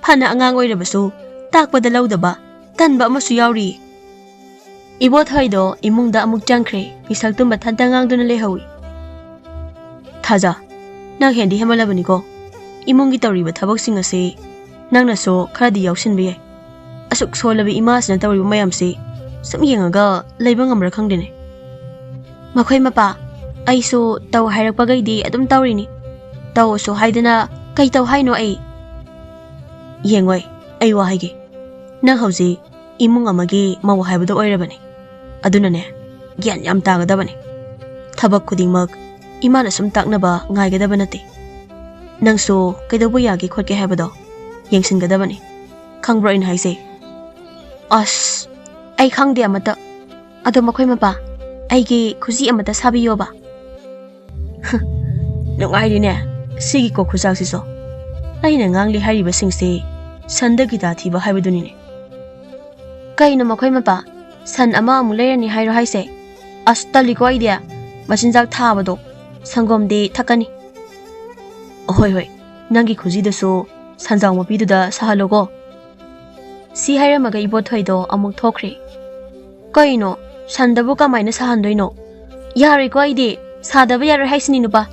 ꯐꯅ ꯑꯉꯥꯡ ꯑꯣꯏꯔꯕꯁꯨ ꯇꯥꯛꯄꯗ ꯂꯧꯗꯕ, ꯇꯟꯕ ꯑꯃꯁꯨ ꯌꯥꯎꯔꯤ꯫ ꯏꯕꯣꯊꯣꯏꯗꯣ ꯏꯃꯨꯡꯗ ꯑꯃꯨꯛ ꯆꯪꯈ꯭ꯔꯦ꯫ ꯄꯤꯁꯛ ꯇꯨꯝꯕ ꯊꯟꯇ ꯉꯥꯡꯗꯨꯅ ꯂꯩꯍꯧꯏ꯫ ꯊꯥꯖ, ꯅꯪ ꯍꯦꯟꯗꯤ ꯍꯦꯟꯃꯜꯂꯕꯅꯤꯀꯣ꯫ ꯏꯃꯨꯡꯒꯤ ꯇꯧꯔꯤꯕ ꯊꯕꯛꯁꯤꯡ ꯑꯁꯤ ꯅꯪꯅꯁꯨ ꯈꯔꯗꯤ ꯌꯥꯎꯁꯤꯟꯕ ꯌꯥꯏ꯫ ꯑꯁꯨꯛ ꯁꯣꯜꯂꯕ ꯏꯃꯥꯁꯤꯅ ꯇꯧꯔꯤꯕ ꯃꯌꯥꯝꯁꯤ ꯁꯨꯝ ꯌꯦꯡꯉꯒ ꯂꯩꯕ ꯉꯝꯕ꯭ꯔꯥ ꯈꯪꯗꯦꯅꯦ꯫ ꯃꯈꯣꯏ ꯃꯄꯥ, ꯑꯩꯁꯨ ꯇꯧ ꯍꯥꯏꯔꯛꯄꯈꯩꯗꯤ ꯑꯗꯨꯝ ꯇꯧꯔꯤꯅꯤ꯫ ꯇꯧꯁꯨ ꯍꯥꯏꯗꯅ ꯀꯩ ꯇꯧ ꯍꯥꯏꯅꯣ ꯑꯩ? ꯌꯦꯡꯉꯣꯏ, ꯑꯩ ꯋꯥ ꯍꯥꯏꯒꯦ꯫ ꯅꯪ ꯍꯧꯖꯤꯛ ꯏꯃꯨꯡ ꯑꯃꯒꯤ ꯃꯧ ꯍꯥꯏꯕꯗꯣ ꯑꯣꯏꯔꯕꯅꯤ꯫ ꯑꯗꯨꯅꯅꯦ, ꯒ꯭ꯌꯥꯟ ꯌꯥꯝ ꯇꯥꯒꯗꯕꯅꯤ꯫ ꯊꯕꯛ ꯈꯨꯗꯤꯡꯃꯛ ꯏꯃꯥꯅ ꯁꯨꯝ ꯇꯥꯛꯅꯕ ꯉꯥꯏꯒꯗꯕ ꯅꯠꯇꯦ꯫ ꯅꯪꯁꯨ ꯀꯩꯗꯧꯕ ꯌꯥꯒꯦ ꯈꯣꯠꯀꯦ ꯍꯥꯏꯕꯗꯣ ꯌꯦꯡꯁꯤꯟꯒꯗꯕꯅꯤ꯫ ꯈꯪꯕ꯭ꯔꯣ ꯑꯩꯅ ꯍꯥꯏꯁꯦ? ꯑꯁ, ꯑꯩ ꯈꯪꯗꯦ ꯑꯃꯠꯇ꯫ ꯑꯗꯣ ꯃꯈꯣꯏ ꯃꯄꯥ, ꯑꯩꯒꯤ ꯈꯨꯖꯤ ꯑꯃꯠꯇ ꯁꯥꯕꯤꯌꯣꯕ꯫ ꯅꯨꯡꯉꯥꯏꯔꯤꯅꯦ, ꯁꯤꯒꯤ ꯀꯣꯛ ꯈꯨꯆꯥꯛꯁꯤꯁꯨ꯫ ꯑꯩꯅ ꯉꯥꯡꯂꯤ ꯍꯥꯏꯔꯤꯕꯁꯤꯡꯁꯦ ꯁꯟꯗ ꯒꯤꯇꯥ ꯊꯤꯕ ꯍꯥꯏꯕꯗꯨꯅꯤꯅꯦ꯫ ꯀꯩꯅꯣ ꯃꯈꯣꯏ ꯃꯄꯥ, ꯁꯟ ꯑꯃ ꯑꯃꯨꯛ ꯂꯩꯔꯅꯤ ꯍꯥꯏꯔꯣ ꯍꯥꯏꯁꯦ? ꯑꯁ, ꯇꯜꯂꯤꯀꯣ ꯑꯩꯗꯤ꯫ ꯃꯆꯤꯟꯖꯥꯛ ꯊꯥꯕꯗꯣ, ꯁꯪꯒꯣꯝꯗꯤ ꯊꯛꯀꯅꯤ꯫ ꯍꯣꯏ, ꯍꯣꯏ, ꯅꯪꯒꯤ ꯈꯨꯖꯤꯗꯨꯁꯨ ꯁꯟꯖꯥꯎ ꯃꯄꯤꯗꯨꯗ ꯁꯥꯍꯜꯂꯣꯀꯣ꯫ ꯁꯤ ꯍꯥꯏꯔꯝꯃꯒ ꯏꯕꯣꯊꯣꯏꯗꯣ ꯑꯃꯨꯛ ꯊꯣꯛꯈ꯭ꯔꯦ꯫ ꯀꯩꯅꯣ, ꯁꯟꯗꯕꯨ ꯀꯃꯥꯏꯅ ꯁꯥꯍꯟꯗꯣꯏꯅꯣ? ꯌꯥꯔꯣꯏꯀꯣ ꯑꯩꯗꯤ, ꯁꯥꯗꯕ ꯌꯥꯔꯣꯏ ꯍꯥꯏꯁꯤꯅꯤ ꯅꯨꯄꯥ꯫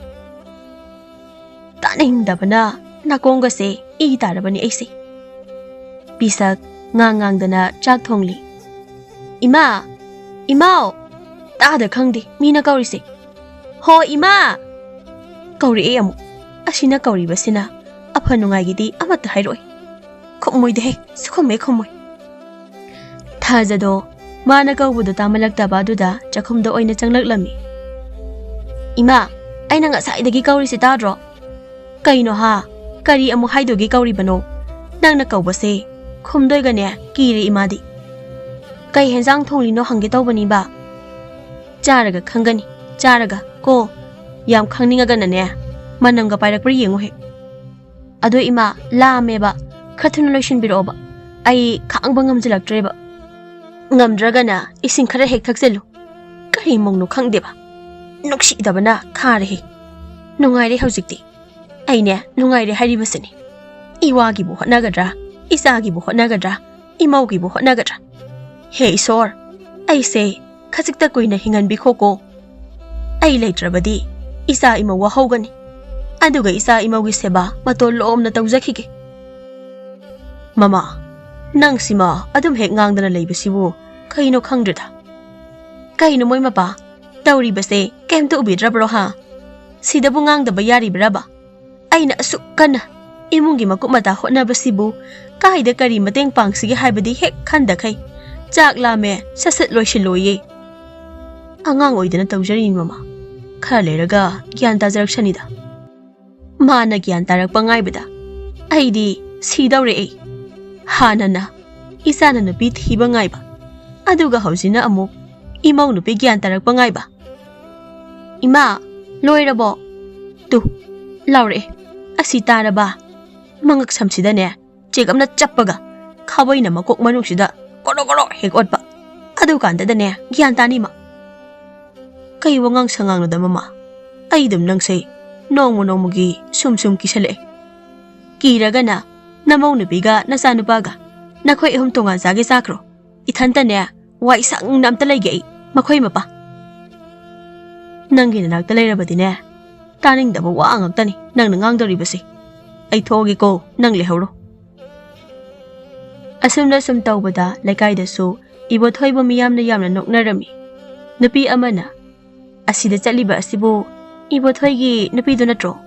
ꯇꯥꯅꯤꯡꯗꯕꯅ ꯅꯥꯀꯣꯡꯒꯁꯦ ꯏ ꯇꯥꯔꯕꯅꯤ ꯑꯩꯁꯦ꯫ ꯄꯤꯁꯛ ꯉꯥꯡ ꯉꯥꯡꯗꯅ ꯆꯥꯛ ꯊꯣꯡꯂꯤ꯫ "ꯏꯃꯥ! ꯏꯃꯥꯎ!" ꯇꯥꯗ ꯈꯪꯗꯦ ꯃꯤꯅ ꯀꯧꯔꯤꯁꯦ꯫ "ꯍꯣ ꯏꯃꯥ!" ꯀꯧꯔꯛꯑꯦ ꯑꯃꯨꯛ꯫ ꯑꯁꯤꯅ ꯀꯧꯔꯤꯕꯁꯤꯅ ꯑꯐ ꯅꯨꯡꯉꯥꯏꯒꯤꯗꯤ ꯑꯃꯠꯇ ꯍꯥꯏꯔꯛꯑꯣꯏ꯫ ꯈꯨꯝꯃꯣꯏꯗꯦꯍꯦ, ꯁꯨꯈꯨꯝꯃꯦ ꯈꯨꯝꯃꯣꯏ꯫ ꯊꯥꯖꯗꯣ ꯃꯥꯅ ꯀꯧꯕꯗꯣ ꯇꯥꯃꯜꯂꯛꯇꯕ ꯑꯗꯨꯗ ꯆꯥꯛꯈꯨꯝꯗ ꯑꯣꯏꯅ ꯆꯪꯂꯛꯂꯝꯃꯤ꯫ "ꯏꯃꯥ, ꯑꯩꯅ ꯉꯁꯥꯏꯗꯒꯤ ꯀꯧꯔꯤꯁꯤ ꯇꯥꯗ꯭ꯔꯣ?" "ꯀꯩꯅꯣ ꯍꯥ? ꯀꯔꯤ ꯑꯃꯨꯛ ꯍꯥꯏꯗꯣꯏꯒꯦ ꯀꯧꯔꯤꯕꯅꯣ? ꯅꯪꯅ ꯀꯧꯕꯁꯦ ꯈꯨꯝꯗꯣꯏꯒꯅꯦ ꯀꯤꯔꯦ ꯏꯃꯥꯗꯤ꯫ ꯀꯩ ꯍꯦꯟꯖꯥꯡ ꯊꯣꯡꯂꯤꯅꯣ ꯍꯪꯒꯦ ꯇꯧꯕꯅꯤꯕ꯫ ꯆꯥꯔꯒ ꯈꯪꯒꯅꯤ, ꯆꯥꯔꯒ ꯀꯣ꯫ ꯌꯥꯝ ꯈꯪꯅꯤꯡꯉꯒꯅꯅꯦ ꯃꯅꯝꯒ ꯄꯥꯏꯔꯛꯄ꯭ꯔꯥ ꯌꯦꯡꯉꯨ ꯍꯦꯛ꯫ ꯑꯗꯣ ꯏꯃꯥ, ꯂꯥꯝꯃꯦꯕ, ꯈꯔ ꯊꯨꯅ ꯂꯣꯏꯁꯤꯟꯕꯤꯔꯛꯑꯣꯕ꯫ ꯑꯩ ꯈꯥꯡꯕ ꯉꯝꯖꯤꯜꯂꯛꯇ꯭ꯔꯦꯕ꯫ ꯉꯝꯗ꯭ꯔꯒꯅ ꯏꯁꯤꯡ ꯈꯔ ꯍꯦꯛ ꯊꯛꯆꯜꯂꯨ꯫ ꯀꯔꯤ ꯃꯧꯅꯣ ꯈꯪꯗꯦꯕ꯫ ꯅꯨꯡꯁꯤꯗꯕꯅ ꯈꯥꯔꯦꯍꯦ꯫ ꯅꯨꯡꯉꯥꯏꯔꯦ ꯍꯧꯖꯤꯛꯇꯤ꯫ ꯑꯩꯅꯦ ꯅꯨꯡꯉꯥꯏꯔꯦ ꯍꯥꯏꯔꯤꯕꯁꯤꯅꯤ꯫ ꯏꯋꯥꯒꯤꯕꯨ ꯍꯣꯠꯅꯒꯗ꯭ꯔꯥ, ꯏꯆꯥꯒꯤꯕꯨ ꯍꯣꯠꯅꯒꯗ꯭ꯔꯥ, ꯏꯃꯧꯒꯤꯕꯨ ꯍꯣꯠꯅꯒꯗ꯭ꯔꯥ? ꯍꯦ ꯏꯁꯣꯔ, ꯑꯩꯁꯦ ꯈꯖꯤꯛꯇ ꯀꯨꯏꯅ ꯍꯤꯡꯍꯟꯕꯤꯈꯣꯀꯣ꯫ ꯑꯩ ꯂꯩꯇ꯭ꯔꯕꯗꯤ ꯏꯆꯥ ꯏꯃꯧ ꯋꯥꯍꯧꯒꯅꯤ꯫ ꯑꯗꯨꯒ ꯏꯆꯥ ꯏꯃꯧꯒꯤ ꯁꯦꯕꯥ ꯃꯇꯣꯟ ꯂꯣꯝꯅ ꯇꯧꯖꯈꯤꯒꯦ꯫ ꯃꯃꯥ, ꯅꯪꯁꯤꯃ ꯑꯗꯨꯝ ꯍꯦꯛ ꯉꯥꯡꯗꯅ ꯂꯩꯕꯁꯤꯕꯨ ꯀꯩꯅꯣ ꯈꯪꯗ꯭ꯔꯦꯗ꯫ ꯀꯩꯅꯣ ꯃꯣꯏ ꯃꯄꯥ ꯇꯧꯔꯤꯕꯁꯦ ꯀꯩꯝꯇ ꯎꯕꯤꯗ꯭ꯔꯕ꯭ꯔꯣ ꯍꯥ? ꯁꯤꯗꯕꯨ ꯉꯥꯡꯗꯕ ꯌꯥꯔꯤꯕ꯭ꯔꯕ? ꯑꯩꯅ ꯑꯁꯨꯛ ꯀꯟꯅ ꯏꯃꯨꯡꯒꯤ ꯃꯀꯨꯞ ꯃꯇꯥ ꯍꯣꯠꯅꯕꯁꯤꯕꯨ ꯀꯥꯏꯗ ꯀꯔꯤ ꯃꯇꯦꯡ ꯄꯥꯡꯁꯤꯒꯦ ꯍꯥꯏꯕꯗꯤ ꯍꯦꯛ ꯈꯟꯗꯈꯩ꯫ ꯆꯥꯛ ꯂꯥꯝꯃꯦ, ꯁꯠ ꯁꯠ ꯂꯣꯏꯁꯤꯜꯂꯣꯌꯦ꯫ ꯑꯉꯥꯡ ꯑꯣꯏꯗꯅ ꯇꯧꯖꯔꯤꯅꯤ ꯃꯃꯥ꯫ ꯈꯔ ꯂꯩꯔꯒ ꯒ꯭ꯌꯥꯟ ꯇꯥꯖꯔꯛꯁꯅꯤꯗ꯫ ꯃꯥꯅ ꯒ꯭ꯌꯥꯟ ꯇꯥꯔꯛꯄ ꯉꯥꯏꯕꯗ ꯑꯩꯗꯤ ꯁꯤꯗꯧꯔꯦ꯫ ꯑꯩ ꯍꯥꯟꯅꯅ ꯏꯆꯥꯅ ꯅꯨꯄꯤ ꯊꯤꯕ ꯉꯥꯏꯕ, ꯑꯗꯨꯒ ꯍꯧꯖꯤꯛꯅ ꯑꯃꯨꯛ ꯏꯃꯧ ꯅꯨꯄꯤ ꯒ꯭ꯌꯥꯟ ꯇꯥꯔꯛꯄ ꯉꯥꯏꯕ꯫ "ꯏꯃꯥ, ꯂꯣꯏꯔꯕꯣ? ꯇꯨ, ꯂꯥꯎꯔꯛꯑꯦ꯫ ꯑꯁꯤ ꯇꯥꯔꯕ?" ꯃꯉꯛ ꯁꯝꯁꯤꯗꯅꯦ ꯆꯦꯛ ꯑꯃꯅ ꯆꯞꯄꯒ ꯈꯥꯕꯩꯅ ꯃꯀꯣꯛ ꯃꯅꯨꯡꯁꯤꯗ ꯀꯣꯔꯣ ꯀꯣꯔꯣ ꯍꯦꯛ ꯑꯣꯠꯄ꯫ ꯑꯗꯨꯀꯥꯟꯗꯗꯅꯦ ꯒ꯭ꯌꯥꯟ ꯇꯥꯅꯤꯃ꯫ "ꯀꯩ ꯋꯥꯉꯥꯡ ꯁꯉꯥꯡꯅꯣꯗ ꯃꯃꯥ? ꯑꯩ ꯑꯗꯨꯝ ꯅꯪꯁꯦ ꯅꯣꯡꯃ ꯅꯣꯡꯃꯒꯤ ꯁꯨꯝ ꯁꯨꯝ ꯀꯤꯁꯜꯂꯛꯑꯦ꯫ ꯀꯤꯔꯒꯅ ꯅꯃꯧ ꯅꯨꯄꯤꯒ ꯅꯆꯥꯅꯨꯄꯥꯒ ꯅꯈꯣꯏ ꯑꯍꯨꯝ ꯇꯣꯉꯥꯟ ꯆꯥꯒꯦ ꯆꯥꯈ꯭ꯔꯣ꯫ ꯏꯊꯟꯇꯅꯦ ꯋꯥꯏ ꯁꯪꯅ ꯑꯝꯇ ꯂꯩꯒꯦ ꯑꯩ, ꯃꯈꯣꯏ ꯃꯄꯥ꯫ ꯅꯪꯒꯤ ꯅꯅꯥꯛꯇ ꯂꯩꯔꯕꯗꯤꯅꯦ ꯇꯥꯅꯤꯡꯗꯕ ꯋꯥ ꯉꯥꯛꯇꯅꯤ ꯅꯪꯅ ꯉꯥꯡꯗꯧꯔꯤꯕꯁꯦ꯫ ꯑꯩ ꯊꯣꯛꯑꯒꯦꯀꯣ, ꯅꯪ ꯂꯩꯍꯧꯔꯣ꯫" ꯑꯁꯨꯝꯅ ꯁꯨꯝ ꯇꯧꯕꯗ ꯂꯩꯀꯥꯏꯗꯁꯨ ꯏꯕꯣꯊꯣꯏꯕꯨ ꯃꯤꯌꯥꯝꯅ ꯌꯥꯝꯅ ꯅꯣꯛꯅꯔꯝꯃꯤ꯫ ꯅꯨꯄꯤ ꯑꯃꯅ, "ꯑꯁꯤꯗ ꯆꯠꯂꯤꯕ ꯑꯁꯤꯕꯨ ꯏꯕꯣꯊꯣꯏꯒꯤ ꯅꯨꯄꯤꯗꯨ ꯅꯠꯇ꯭ꯔꯣ?"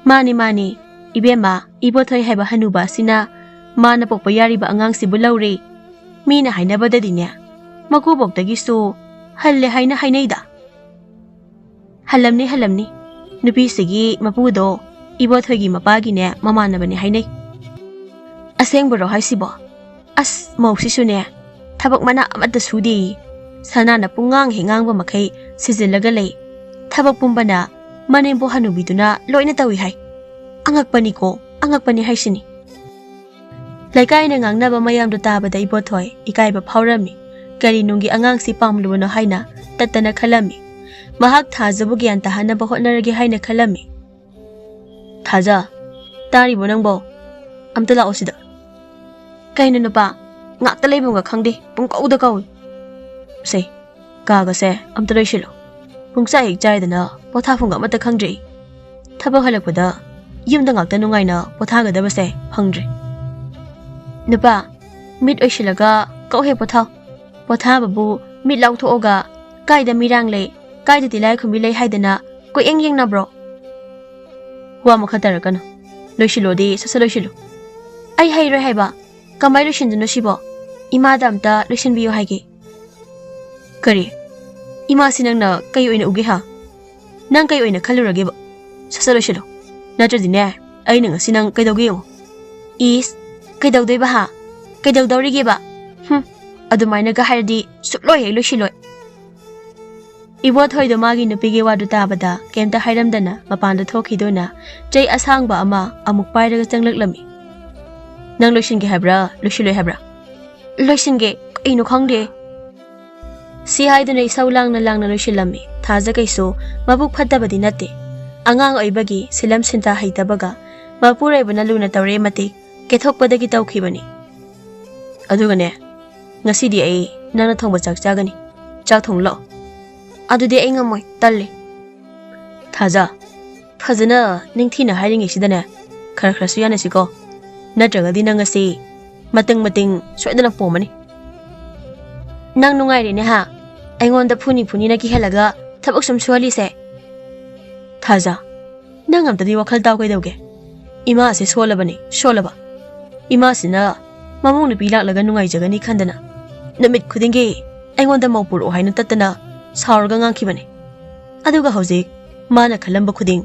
"ꯃꯥꯅꯤ, ꯃꯥꯅꯤ, ꯏꯕꯦꯝꯃ, ꯏꯕꯣꯊꯣꯏ ꯍꯥꯏꯕ ꯍꯅꯨꯕ ꯑꯁꯤꯅ ꯃꯥꯅ ꯄꯣꯛꯄ ꯌꯥꯔꯤꯕ ꯑꯉꯥꯡꯁꯤꯕꯨ ꯂꯧꯔꯦ꯫ ꯃꯤꯅ ꯍꯥꯏꯅꯕꯗꯗꯤꯅꯦ, ꯃꯀꯨꯕꯣꯛꯇꯒꯤꯁꯨ ꯍꯜꯂꯦ ꯍꯥꯏꯅ ꯍꯥꯏꯅꯩꯗ꯫" "ꯍꯜꯂꯝꯅꯤ, ꯍꯜꯂꯝꯅꯤ꯫ ꯅꯨꯄꯤꯁꯤꯒꯤ ꯃꯄꯨꯗꯣ ꯏꯕꯣꯊꯣꯏꯒꯤ ꯃꯄꯥꯒꯤꯅꯦ ꯃꯃꯥꯟꯅꯕꯅꯦ ꯍꯥꯏꯅꯩ꯫" "ꯑꯁꯦꯡꯕꯔꯣ ꯍꯥꯏꯁꯤꯕꯣ? ꯑꯁ, ꯃꯧꯁꯤꯁꯨꯅꯦ ꯊꯕꯛ ꯃꯅꯥ ꯑꯃꯠꯇ ꯁꯨꯗꯦꯌꯦ꯫ ꯁꯅꯥꯅ ꯄꯨꯡꯉꯥꯡ ꯍꯦꯛ ꯉꯥꯡꯕ ꯃꯈꯩ ꯁꯤꯖꯤꯜꯂꯒ ꯂꯩ꯫ ꯊꯕꯛ ꯄꯨꯝꯕꯅ ꯃꯅꯦꯝꯕꯣꯛ ꯍꯅꯨꯕꯤꯗꯨꯅ ꯂꯣꯏꯅ ꯇꯧꯏ ꯍꯥꯏ꯫ ꯑꯉꯛꯄꯅꯤꯀꯣ, ꯑꯉꯛꯄꯅꯤ ꯍꯥꯏꯁꯤꯅꯤ꯫" ꯂꯩꯀꯥꯏꯅ ꯉꯥꯡꯅꯕ ꯃꯌꯥꯝꯗꯨ ꯇꯥꯕꯗ ꯏꯕꯣꯊꯣꯏ ꯏꯀꯥꯏꯕ ꯐꯥꯎꯔꯝꯃꯤ꯫ ꯀꯔꯤ ꯅꯨꯡꯒꯤ ꯑꯉꯥꯡꯁꯤ ꯄꯥꯝꯂꯨꯕꯅꯣ ꯍꯥꯏꯅ ꯇꯠꯇꯅ ꯈꯜꯂꯝꯃꯤ꯫ ꯃꯍꯥꯛ ꯊꯥꯖꯕꯨ ꯒ꯭ꯌꯥꯟ ꯇꯥꯍꯟꯅꯕ ꯍꯣꯠꯅꯔꯒꯦ ꯍꯥꯏꯅ ꯈꯜꯂꯝꯃꯤ꯫ "ꯊꯥꯖ, ꯇꯥꯔꯤꯕꯣ ꯅꯪꯕꯣ? ꯑꯝꯇ ꯂꯥꯛꯑꯣ ꯁꯤꯗ꯫" "ꯀꯩꯅꯣ ꯅꯨꯄꯥ, ꯉꯥꯛꯇ ꯂꯩꯐꯝꯒ ꯈꯪꯗꯦ, ꯄꯨꯡꯀꯧꯗ ꯀꯧꯏ꯫" "ꯁꯦ, ꯀꯥꯒꯁꯦ ꯑꯝꯇ ꯂꯣꯏꯁꯤꯜꯂꯣ꯫ ꯄꯨꯡꯆꯥꯏ ꯍꯦꯛ ꯆꯥꯏꯗꯅ ꯄꯣꯊꯥꯐꯝꯒ ꯑꯃꯠꯇ ꯈꯪꯗ꯭ꯔꯦ꯫ ꯊꯕꯛ ꯍꯜꯂꯛꯄꯗ ꯌꯨꯝꯗ ꯉꯥꯛꯇ ꯅꯨꯡꯉꯥꯏꯅ ꯄꯣꯊꯥꯒꯗꯕꯁꯦ ꯐꯪꯗ꯭ꯔꯦ꯫" "ꯅꯨꯄꯥ, ꯃꯤꯠ ꯑꯣꯏꯁꯤꯜꯂꯒ ꯀꯣꯛ ꯍꯦꯛ ꯄꯣꯊꯥꯎ꯫ ꯄꯣꯊꯥꯕꯕꯨ ꯃꯤꯠ ꯂꯥꯎꯊꯣꯛꯑꯒ ꯀꯥꯏꯗ ꯃꯤꯔꯥꯡ ꯂꯩ, ꯀꯥꯏꯗ ꯇꯤꯂꯥꯏꯈꯨꯝꯕꯤ ꯂꯩ ꯍꯥꯏꯗꯅ ꯀꯣꯏꯌꯦꯡ ꯌꯦꯡꯅꯕ꯭ꯔꯣ?" ꯋꯥ ꯃꯈꯥ ꯇꯥꯔꯛꯀꯅꯨ꯫ ꯂꯣꯏꯁꯤꯜꯂꯣꯗꯤ ꯁꯠ ꯁꯠ ꯂꯣꯏꯁꯤꯜꯂꯨ꯫ ꯑꯩ ꯍꯩꯔꯣꯏ ꯍꯥꯏꯕ꯫ ꯀꯃꯥꯏ ꯂꯣꯏꯁꯤꯟꯗꯣꯏꯅꯣ ꯁꯤꯕꯣ? ꯏꯃꯥꯗ ꯑꯝꯇ ꯂꯣꯏꯁꯤꯟꯕꯤꯌꯨ ꯍꯥꯏꯒꯦ꯫ ꯀꯔꯤ? ꯏꯃꯥꯁꯤ ꯅꯪꯅ ꯀꯩ ꯑꯣꯏꯅ ꯎꯒꯦ ꯍꯥ? ꯅꯪ ꯀꯩ ꯑꯣꯏꯅ ꯈꯜꯂꯨꯔꯒꯦꯕ? ꯁꯠ ꯁꯠ ꯂꯣꯏꯁꯤꯜꯂꯨ꯫ ꯅꯠꯇ꯭ꯔꯗꯤꯅꯦ, ꯑꯩꯅ ꯉꯁꯤ ꯅꯪ ꯀꯩꯗꯧꯒꯦ ꯌꯦꯡꯉꯨ꯫ ꯏꯁ, ꯀꯩꯗꯧꯗꯣꯏꯕ ꯍꯥ? ꯀꯩꯗꯧꯗꯧꯔꯤꯒꯦꯕ? ꯍꯨꯝ, ꯑꯗꯨꯃꯥꯏꯅꯒ ꯍꯥꯏꯔꯗꯤ ꯁꯨꯛꯂꯣꯏ ꯍꯦꯛ ꯂꯣꯏꯁꯤꯜꯂꯣꯏ꯫ ꯏꯕꯣꯊꯣꯏꯗꯣ ꯃꯥꯒꯤ ꯅꯨꯄꯤꯒꯤ ꯋꯥꯗꯨ ꯇꯥꯕꯗ ꯀꯩꯝꯇ ꯍꯥꯏꯔꯝꯗꯅ ꯃꯄꯥꯟꯗ ꯊꯣꯛꯈꯤꯗꯨꯅ ꯆꯩ ꯑꯁꯥꯡꯕ ꯑꯃ ꯑꯃꯨꯛ ꯄꯥꯏꯔꯒ ꯆꯪꯂꯛꯂꯝꯃꯤ꯫ "ꯅꯪ ꯂꯣꯏꯁꯤꯟꯒꯦ ꯍꯥꯏꯕ꯭ꯔꯥ, ꯂꯣꯏꯁꯤꯜꯂꯣꯏ ꯍꯥꯏꯕ꯭ꯔꯥ?" "ꯂꯣꯏꯁꯤꯟꯒꯦ, ꯀꯩꯅꯣ ꯈꯪꯗꯦ꯫" ꯁꯤ ꯍꯥꯏꯗꯨꯅ ꯏꯁꯧ ꯂꯥꯡꯅ ꯂꯥꯡꯅ ꯂꯣꯏꯁꯤꯜꯂꯝꯃꯤ꯫ ꯊꯥꯖ ꯀꯩꯁꯨ ꯃꯕꯨꯛ ꯐꯠꯇꯕꯗꯤ ꯅꯠꯇꯦ꯫ ꯑꯉꯥꯡ ꯑꯣꯏꯕꯒꯤ ꯁꯤꯂꯝ ꯁꯤꯟꯊꯥ ꯍꯩꯇꯕꯒ ꯃꯄꯨꯔꯣꯏꯕꯅ ꯂꯨꯅ ꯇꯧꯔꯦ ꯃꯇꯤꯛ ꯀꯦꯊꯣꯛꯄꯗꯒꯤ ꯇꯧꯈꯤꯕꯅꯤ꯫ "ꯑꯗꯨꯒꯅꯦ, ꯉꯁꯤꯗꯤ ꯑꯩ ꯅꯪꯅ ꯊꯣꯡꯕ ꯆꯥꯛ ꯆꯥꯒꯅꯤ꯫ ꯆꯥꯛ ꯊꯣꯡꯂꯛꯑꯣ꯫" "ꯑꯗꯨꯗꯤ ꯑꯩ ꯉꯝꯃꯣꯏ, ꯇꯜꯂꯦ꯫" "ꯊꯥꯖ, ꯐꯖꯅ ꯅꯤꯡꯊꯤꯅ ꯍꯥꯏꯔꯤꯉꯩꯁꯤꯗꯅꯦ, ꯈꯔ ꯈꯔꯁꯨ ꯌꯥꯅꯁꯤꯀꯣ꯫ ꯅꯠꯇ꯭ꯔꯒꯗꯤ ꯅꯪ ꯉꯁꯤ ꯃꯇꯤꯡ ꯃꯇꯤꯡ ꯁꯣꯏꯗꯅ ꯄꯣꯝꯃꯅꯤ꯫" "ꯅꯪ ꯅꯨꯡꯉꯥꯏꯔꯦꯅꯦ ꯍꯥ? ꯑꯩꯉꯣꯟꯗ ꯐꯨꯅꯤ ꯐꯨꯅꯤꯅ ꯀꯤꯍꯜꯂꯒ ꯊꯕꯛ ꯁꯨꯝ ꯁꯨꯍꯜꯂꯤꯁꯦ?" "ꯊꯥꯖ, ꯅꯪ ꯑꯝꯇꯗꯤ ꯋꯥꯈꯜ ꯇꯥꯎ ꯀꯩꯗꯧꯒꯦ? ꯏꯃꯥꯁꯦ ꯁꯣꯜꯂꯕꯅꯦ, ꯁꯣꯜꯂꯕ꯫ ꯏꯃꯥꯁꯤꯅ ꯃꯃꯧ ꯅꯨꯄꯤ ꯂꯥꯛꯂꯒ ꯅꯨꯡꯉꯥꯏꯖꯒꯅꯤ ꯈꯟꯗꯅ ꯅꯨꯃꯤꯠ ꯈꯨꯗꯤꯡꯒꯤ ꯑꯩꯉꯣꯟꯗ ꯃꯧ ꯄꯨꯔꯛꯑꯣ ꯍꯥꯏꯅ ꯇꯠꯇꯅ ꯁꯥꯎꯔꯒ ꯉꯥꯡꯈꯤꯕꯅꯦ꯫ ꯑꯗꯨꯒ ꯍꯧꯖꯤꯛ ꯃꯥꯅ ꯈꯜꯂꯝꯕ ꯈꯨꯗꯤꯡ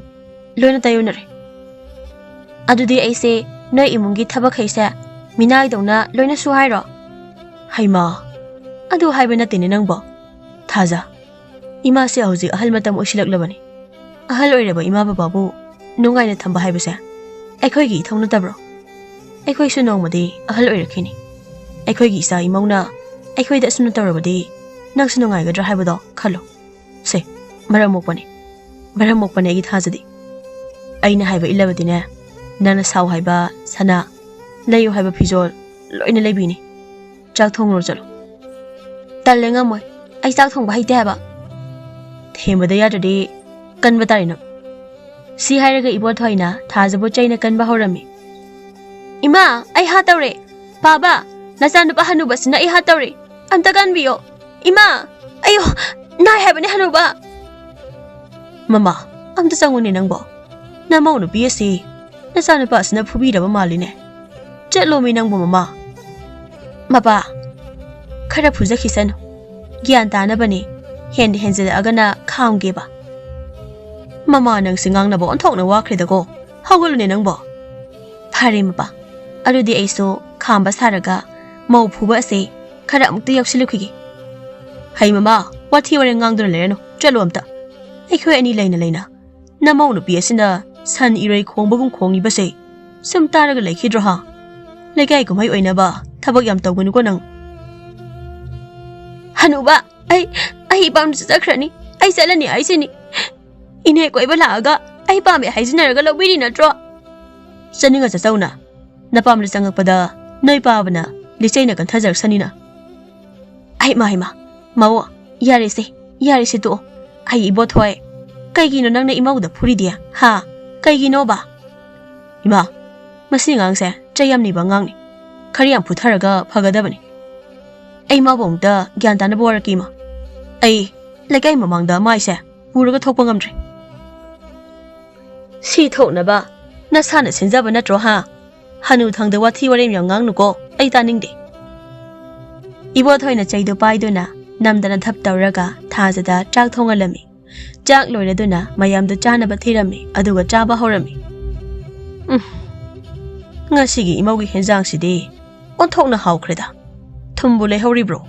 ꯂꯣꯏꯅ ꯇꯥꯏꯌꯣꯟꯅꯔꯦ꯫ ꯑꯗꯨꯗꯤ ꯑꯩꯁꯦ ꯅꯣꯏ ꯏꯃꯨꯡꯒꯤ ꯊꯕꯛꯈꯩꯁꯦ ꯃꯤꯅꯥꯏꯗꯧꯅ ꯂꯣꯏꯅ ꯁꯨ ꯍꯥꯏꯔꯣ?" "ꯍꯩꯃꯥ, ꯑꯗꯨ ꯍꯥꯏꯕ ꯅꯠꯇꯦꯅꯦ ꯅꯪꯕꯣ꯫ ꯊꯥꯖ, ꯏꯃꯥꯁꯦ ꯍꯧꯖꯤꯛ ꯑꯍꯜ ꯃꯇꯝ ꯑꯣꯏꯁꯤꯜꯂꯛꯂꯕꯅꯤ꯫ ꯑꯍꯜ ꯑꯣꯏꯔꯕ ꯏꯃꯥ ꯕꯕꯥꯕꯨ ꯅꯨꯡꯉꯥꯏꯅ ꯊꯝꯕ ꯍꯥꯏꯕꯁꯦ ꯑꯩꯈꯣꯏꯒꯤ ꯏꯊꯧ ꯅꯠꯇꯕ꯭ꯔꯣ? ꯑꯩꯈꯣꯏꯁꯨ ꯅꯣꯡꯃꯗꯤ ꯑꯍꯜ ꯑꯣꯏꯔꯛꯈꯤꯅꯤ꯫ ꯑꯩꯈꯣꯏꯒꯤ ꯏꯆꯥ ꯏꯃꯧꯅ ꯑꯩꯈꯣꯏꯗ ꯑꯁꯨꯝꯅ ꯇꯧꯔꯕꯗꯤ ꯅꯪꯁꯨ ꯅꯨꯡꯉꯥꯏꯒꯗ꯭ꯔꯥ ꯍꯥꯏꯕꯗꯣ ꯈꯜꯂꯣ꯫" "ꯁꯦ, ꯃꯔꯝ ꯃꯣꯛꯄꯅꯦ, ꯃꯔꯝ ꯃꯣꯛꯄꯅꯦ ꯑꯩꯒꯤ ꯊꯥꯖꯗꯤ꯫ ꯑꯩꯅ ꯍꯥꯏꯕ ꯏꯜꯂꯕꯗꯤꯅꯦ, ꯅꯪꯅ ꯁꯥꯎ ꯍꯥꯏꯕ ꯁꯅꯥ, ꯂꯩꯌꯨ ꯍꯥꯏꯕ ꯐꯤꯖꯣꯜ ꯂꯣꯏꯅ ꯂꯩꯕꯤꯅꯤ꯫ ꯆꯥꯛ ꯊꯣꯡꯂꯨꯔꯣ ꯆꯠꯂꯣ꯫" "ꯇꯜꯂꯦ, ꯉꯝꯃꯣꯏ꯫ ꯑꯩ ꯆꯥꯛ ꯊꯣꯡꯕ ꯍꯩꯇꯦ ꯍꯥꯏꯕ꯫" "ꯊꯦꯝꯕꯗ ꯌꯥꯗ꯭ꯔꯗꯤ ꯀꯟꯕ ꯇꯥꯔꯦ ꯅꯪ꯫" ꯁꯤ ꯍꯥꯏꯔꯒ ꯏꯕꯣꯊꯣꯏꯅ ꯊꯥꯖꯕꯨ ꯆꯩꯅ ꯀꯟꯕ ꯍꯧꯔꯝꯃꯤ꯫ "ꯏꯃꯥ, ꯑꯩ ꯍꯥ ꯇꯧꯔꯦ꯫ ꯄꯥꯕ, ꯅꯆꯥꯅꯨꯄꯥ ꯍꯅꯨꯕꯁꯤꯅ ꯑꯩ ꯍꯥ ꯇꯧꯔꯦ꯫ ꯑꯝꯇ ꯀꯟꯕꯤꯌꯣ꯫ ꯏꯃꯥ, ꯑꯩꯌꯣ, ꯅꯥꯏ ꯍꯥꯏꯕꯅꯦ ꯍꯅꯨꯕ꯫" "ꯃꯃꯥ, ꯑꯝꯇ ꯆꯪꯉꯨꯅꯦ ꯅꯪꯕꯣ꯫" ꯅꯃꯧ ꯅꯨꯄꯤ ꯑꯁꯤ ꯅꯆꯥꯅꯨꯄꯥꯁꯤꯅ ꯐꯨꯕꯤꯔꯕ ꯃꯥꯜꯂꯤꯅꯦ꯫ ꯆꯠꯂꯣꯃꯤ ꯅꯪꯕꯨ ꯃꯃꯥ꯫ ꯃꯄꯥ, ꯈꯔ ꯐꯨꯖꯈꯤꯁꯅꯨ꯫ ꯒ꯭ꯌꯥꯟ ꯇꯥꯅꯕꯅꯤ꯫ ꯍꯦꯟꯗ ꯍꯦꯟꯖꯜꯂꯛꯑꯒꯅ ꯈꯥꯝꯒꯦꯕ꯫ ꯃꯃꯥ ꯅꯪꯁꯦ ꯉꯥꯡꯅꯕ ꯑꯣꯟꯊꯣꯛꯅ ꯋꯥꯈ꯭ꯔꯦꯗꯀꯣ꯫ ꯍꯧꯒꯠꯂꯨꯅꯦ ꯅꯪꯕꯣ꯫ ꯐꯔꯦ ꯃꯄꯥ, ꯑꯗꯨꯗꯤ ꯑꯩꯁꯨ ꯈꯥꯝꯕ ꯁꯥꯔꯒ ꯃꯧ ꯐꯨꯕ ꯑꯁꯦ ꯈꯔ ꯑꯃꯨꯛꯇ ꯌꯥꯎꯁꯤꯜꯂꯨꯈꯤꯒꯦ꯫ ꯍꯩ ꯃꯃꯥ, ꯋꯥꯊꯤ ꯋꯥꯔꯦꯡ ꯉꯥꯡꯗꯨꯅ ꯂꯩꯔꯅꯨ, ꯆꯠꯂꯨ ꯑꯝꯇ꯫ ꯑꯩꯈꯣꯏ ꯑꯅꯤ ꯂꯩꯅ ꯂꯩꯅ ꯅꯃꯧ ꯅꯨꯄꯤ ꯑꯁꯤꯅ ꯁꯟ ꯏꯔꯣꯏ ꯈꯣꯡꯕꯒꯨꯝ ꯈꯣꯡꯉꯤꯕꯁꯦ ꯁꯨꯝ ꯇꯥꯔꯒ ꯂꯩꯈꯤꯗ꯭ꯔꯣ ꯍꯥ? ꯂꯩꯀꯥꯏ ꯀꯨꯝꯍꯩ ꯑꯣꯏꯅꯕ ꯊꯕꯛ ꯌꯥꯝ ꯇꯧꯒꯅꯨꯀꯣ ꯅꯪ꯫ ꯍꯅꯨꯕ, ꯑꯩ, ꯑꯩ ꯏꯄꯥꯝꯗ ꯆꯠꯆꯈ꯭ꯔꯅꯤ꯫ ꯑꯩ ꯆꯠꯂꯅꯤ ꯍꯥꯏꯁꯤꯅꯤ꯫ ꯏꯅꯦ ꯀꯣꯏꯕ ꯂꯥꯛꯑꯒ ꯑꯩ ꯄꯥꯝꯃꯦ ꯍꯥꯏꯖꯤꯟꯅꯔꯒ ꯂꯧꯕꯤꯔꯤ ꯅꯠꯇ꯭ꯔꯣ? ꯆꯠꯅꯤꯡꯉ ꯆꯠꯆꯧꯅ꯫ ꯅꯄꯥꯝꯗ ꯆꯪꯉꯛꯄꯗ ꯅꯣꯏ ꯄꯥꯕꯅ ꯂꯤꯆꯩꯅ ꯀꯟꯊꯖꯔꯛꯁꯅꯤꯅ꯫ ꯍꯩꯃꯥ, ꯍꯩꯃꯥ, ꯃꯧ, ꯌꯥꯔꯦꯁꯦ, ꯌꯥꯔꯦꯁꯦ ꯇꯣꯛꯑꯣ꯫ ꯑꯩ ꯏꯕꯣꯊꯣꯏ, ꯀꯩꯒꯤꯅꯣ ꯅꯪꯅ ꯏꯃꯧꯗ ꯐꯨꯔꯤꯗꯤ? ꯍꯥ? ꯀꯩꯒꯤꯅꯣꯕ? ꯏꯃꯥ, ꯃꯁꯤ ꯑꯉꯥꯡꯁꯦ ꯆꯩ ꯌꯥꯝ ꯅꯤꯕ ꯑꯉꯥꯡꯅꯤ꯫ ꯈꯔ ꯌꯥꯝ ꯐꯨꯊꯔꯒ ꯐꯒꯗꯕꯅꯤ꯫ ꯑꯩ ꯃꯥꯕꯨ ꯑꯃꯨꯛꯇ ꯒ꯭ꯌꯥꯟ ꯇꯥꯅꯕ ꯋꯥꯔꯛꯀꯦ ꯏꯃꯥ꯫ ꯑꯩ ꯂꯩꯀꯥꯏ ꯃꯃꯥꯡꯗ ꯃꯥꯏꯁꯦ ꯄꯨꯔꯒ ꯊꯣꯛꯄ ꯉꯝꯗ꯭ꯔꯦ꯫ ꯁꯤ ꯊꯣꯛꯅꯕ ꯅꯁꯥꯅ ꯁꯤꯟꯖꯕ ꯅꯠꯇ꯭ꯔꯣ ꯍꯥ? ꯍꯅꯨꯊꯪꯗ ꯋꯥꯊꯤ ꯋꯥꯔꯦꯝ ꯌꯥꯝ ꯉꯥꯡꯅꯨꯀꯣ, ꯑꯩ ꯇꯥꯅꯤꯡꯗꯦ꯫ ꯏꯕꯣꯊꯣꯏꯅ ꯆꯩꯗꯨ ꯄꯥꯏꯗꯨꯅ ꯅꯝꯗꯅ ꯊꯞ ꯇꯧꯔꯒ ꯊꯥꯖꯗ ꯆꯥꯛ ꯊꯣꯡꯍꯜꯂꯝꯃꯤ꯫ ꯆꯥꯛ ꯂꯣꯏꯔꯗꯨꯅ ꯃꯌꯥꯝꯗꯨ ꯆꯥꯅꯕ ꯊꯤꯔꯝꯃꯤ, ꯑꯗꯨꯒ ꯆꯥꯕ ꯍꯧꯔꯝꯃꯤ꯫ ꯎꯝ, ꯉꯁꯤꯒꯤ ꯏꯃꯧꯒꯤ ꯍꯦꯟꯖꯥꯡꯁꯤꯗꯤ ꯑꯣꯟꯊꯣꯛꯅ ꯍꯥꯎꯈ꯭ꯔꯦꯗ꯫ ꯊꯨꯝꯕꯨ ꯂꯩꯍꯧꯔꯤꯕ꯭ꯔꯣ?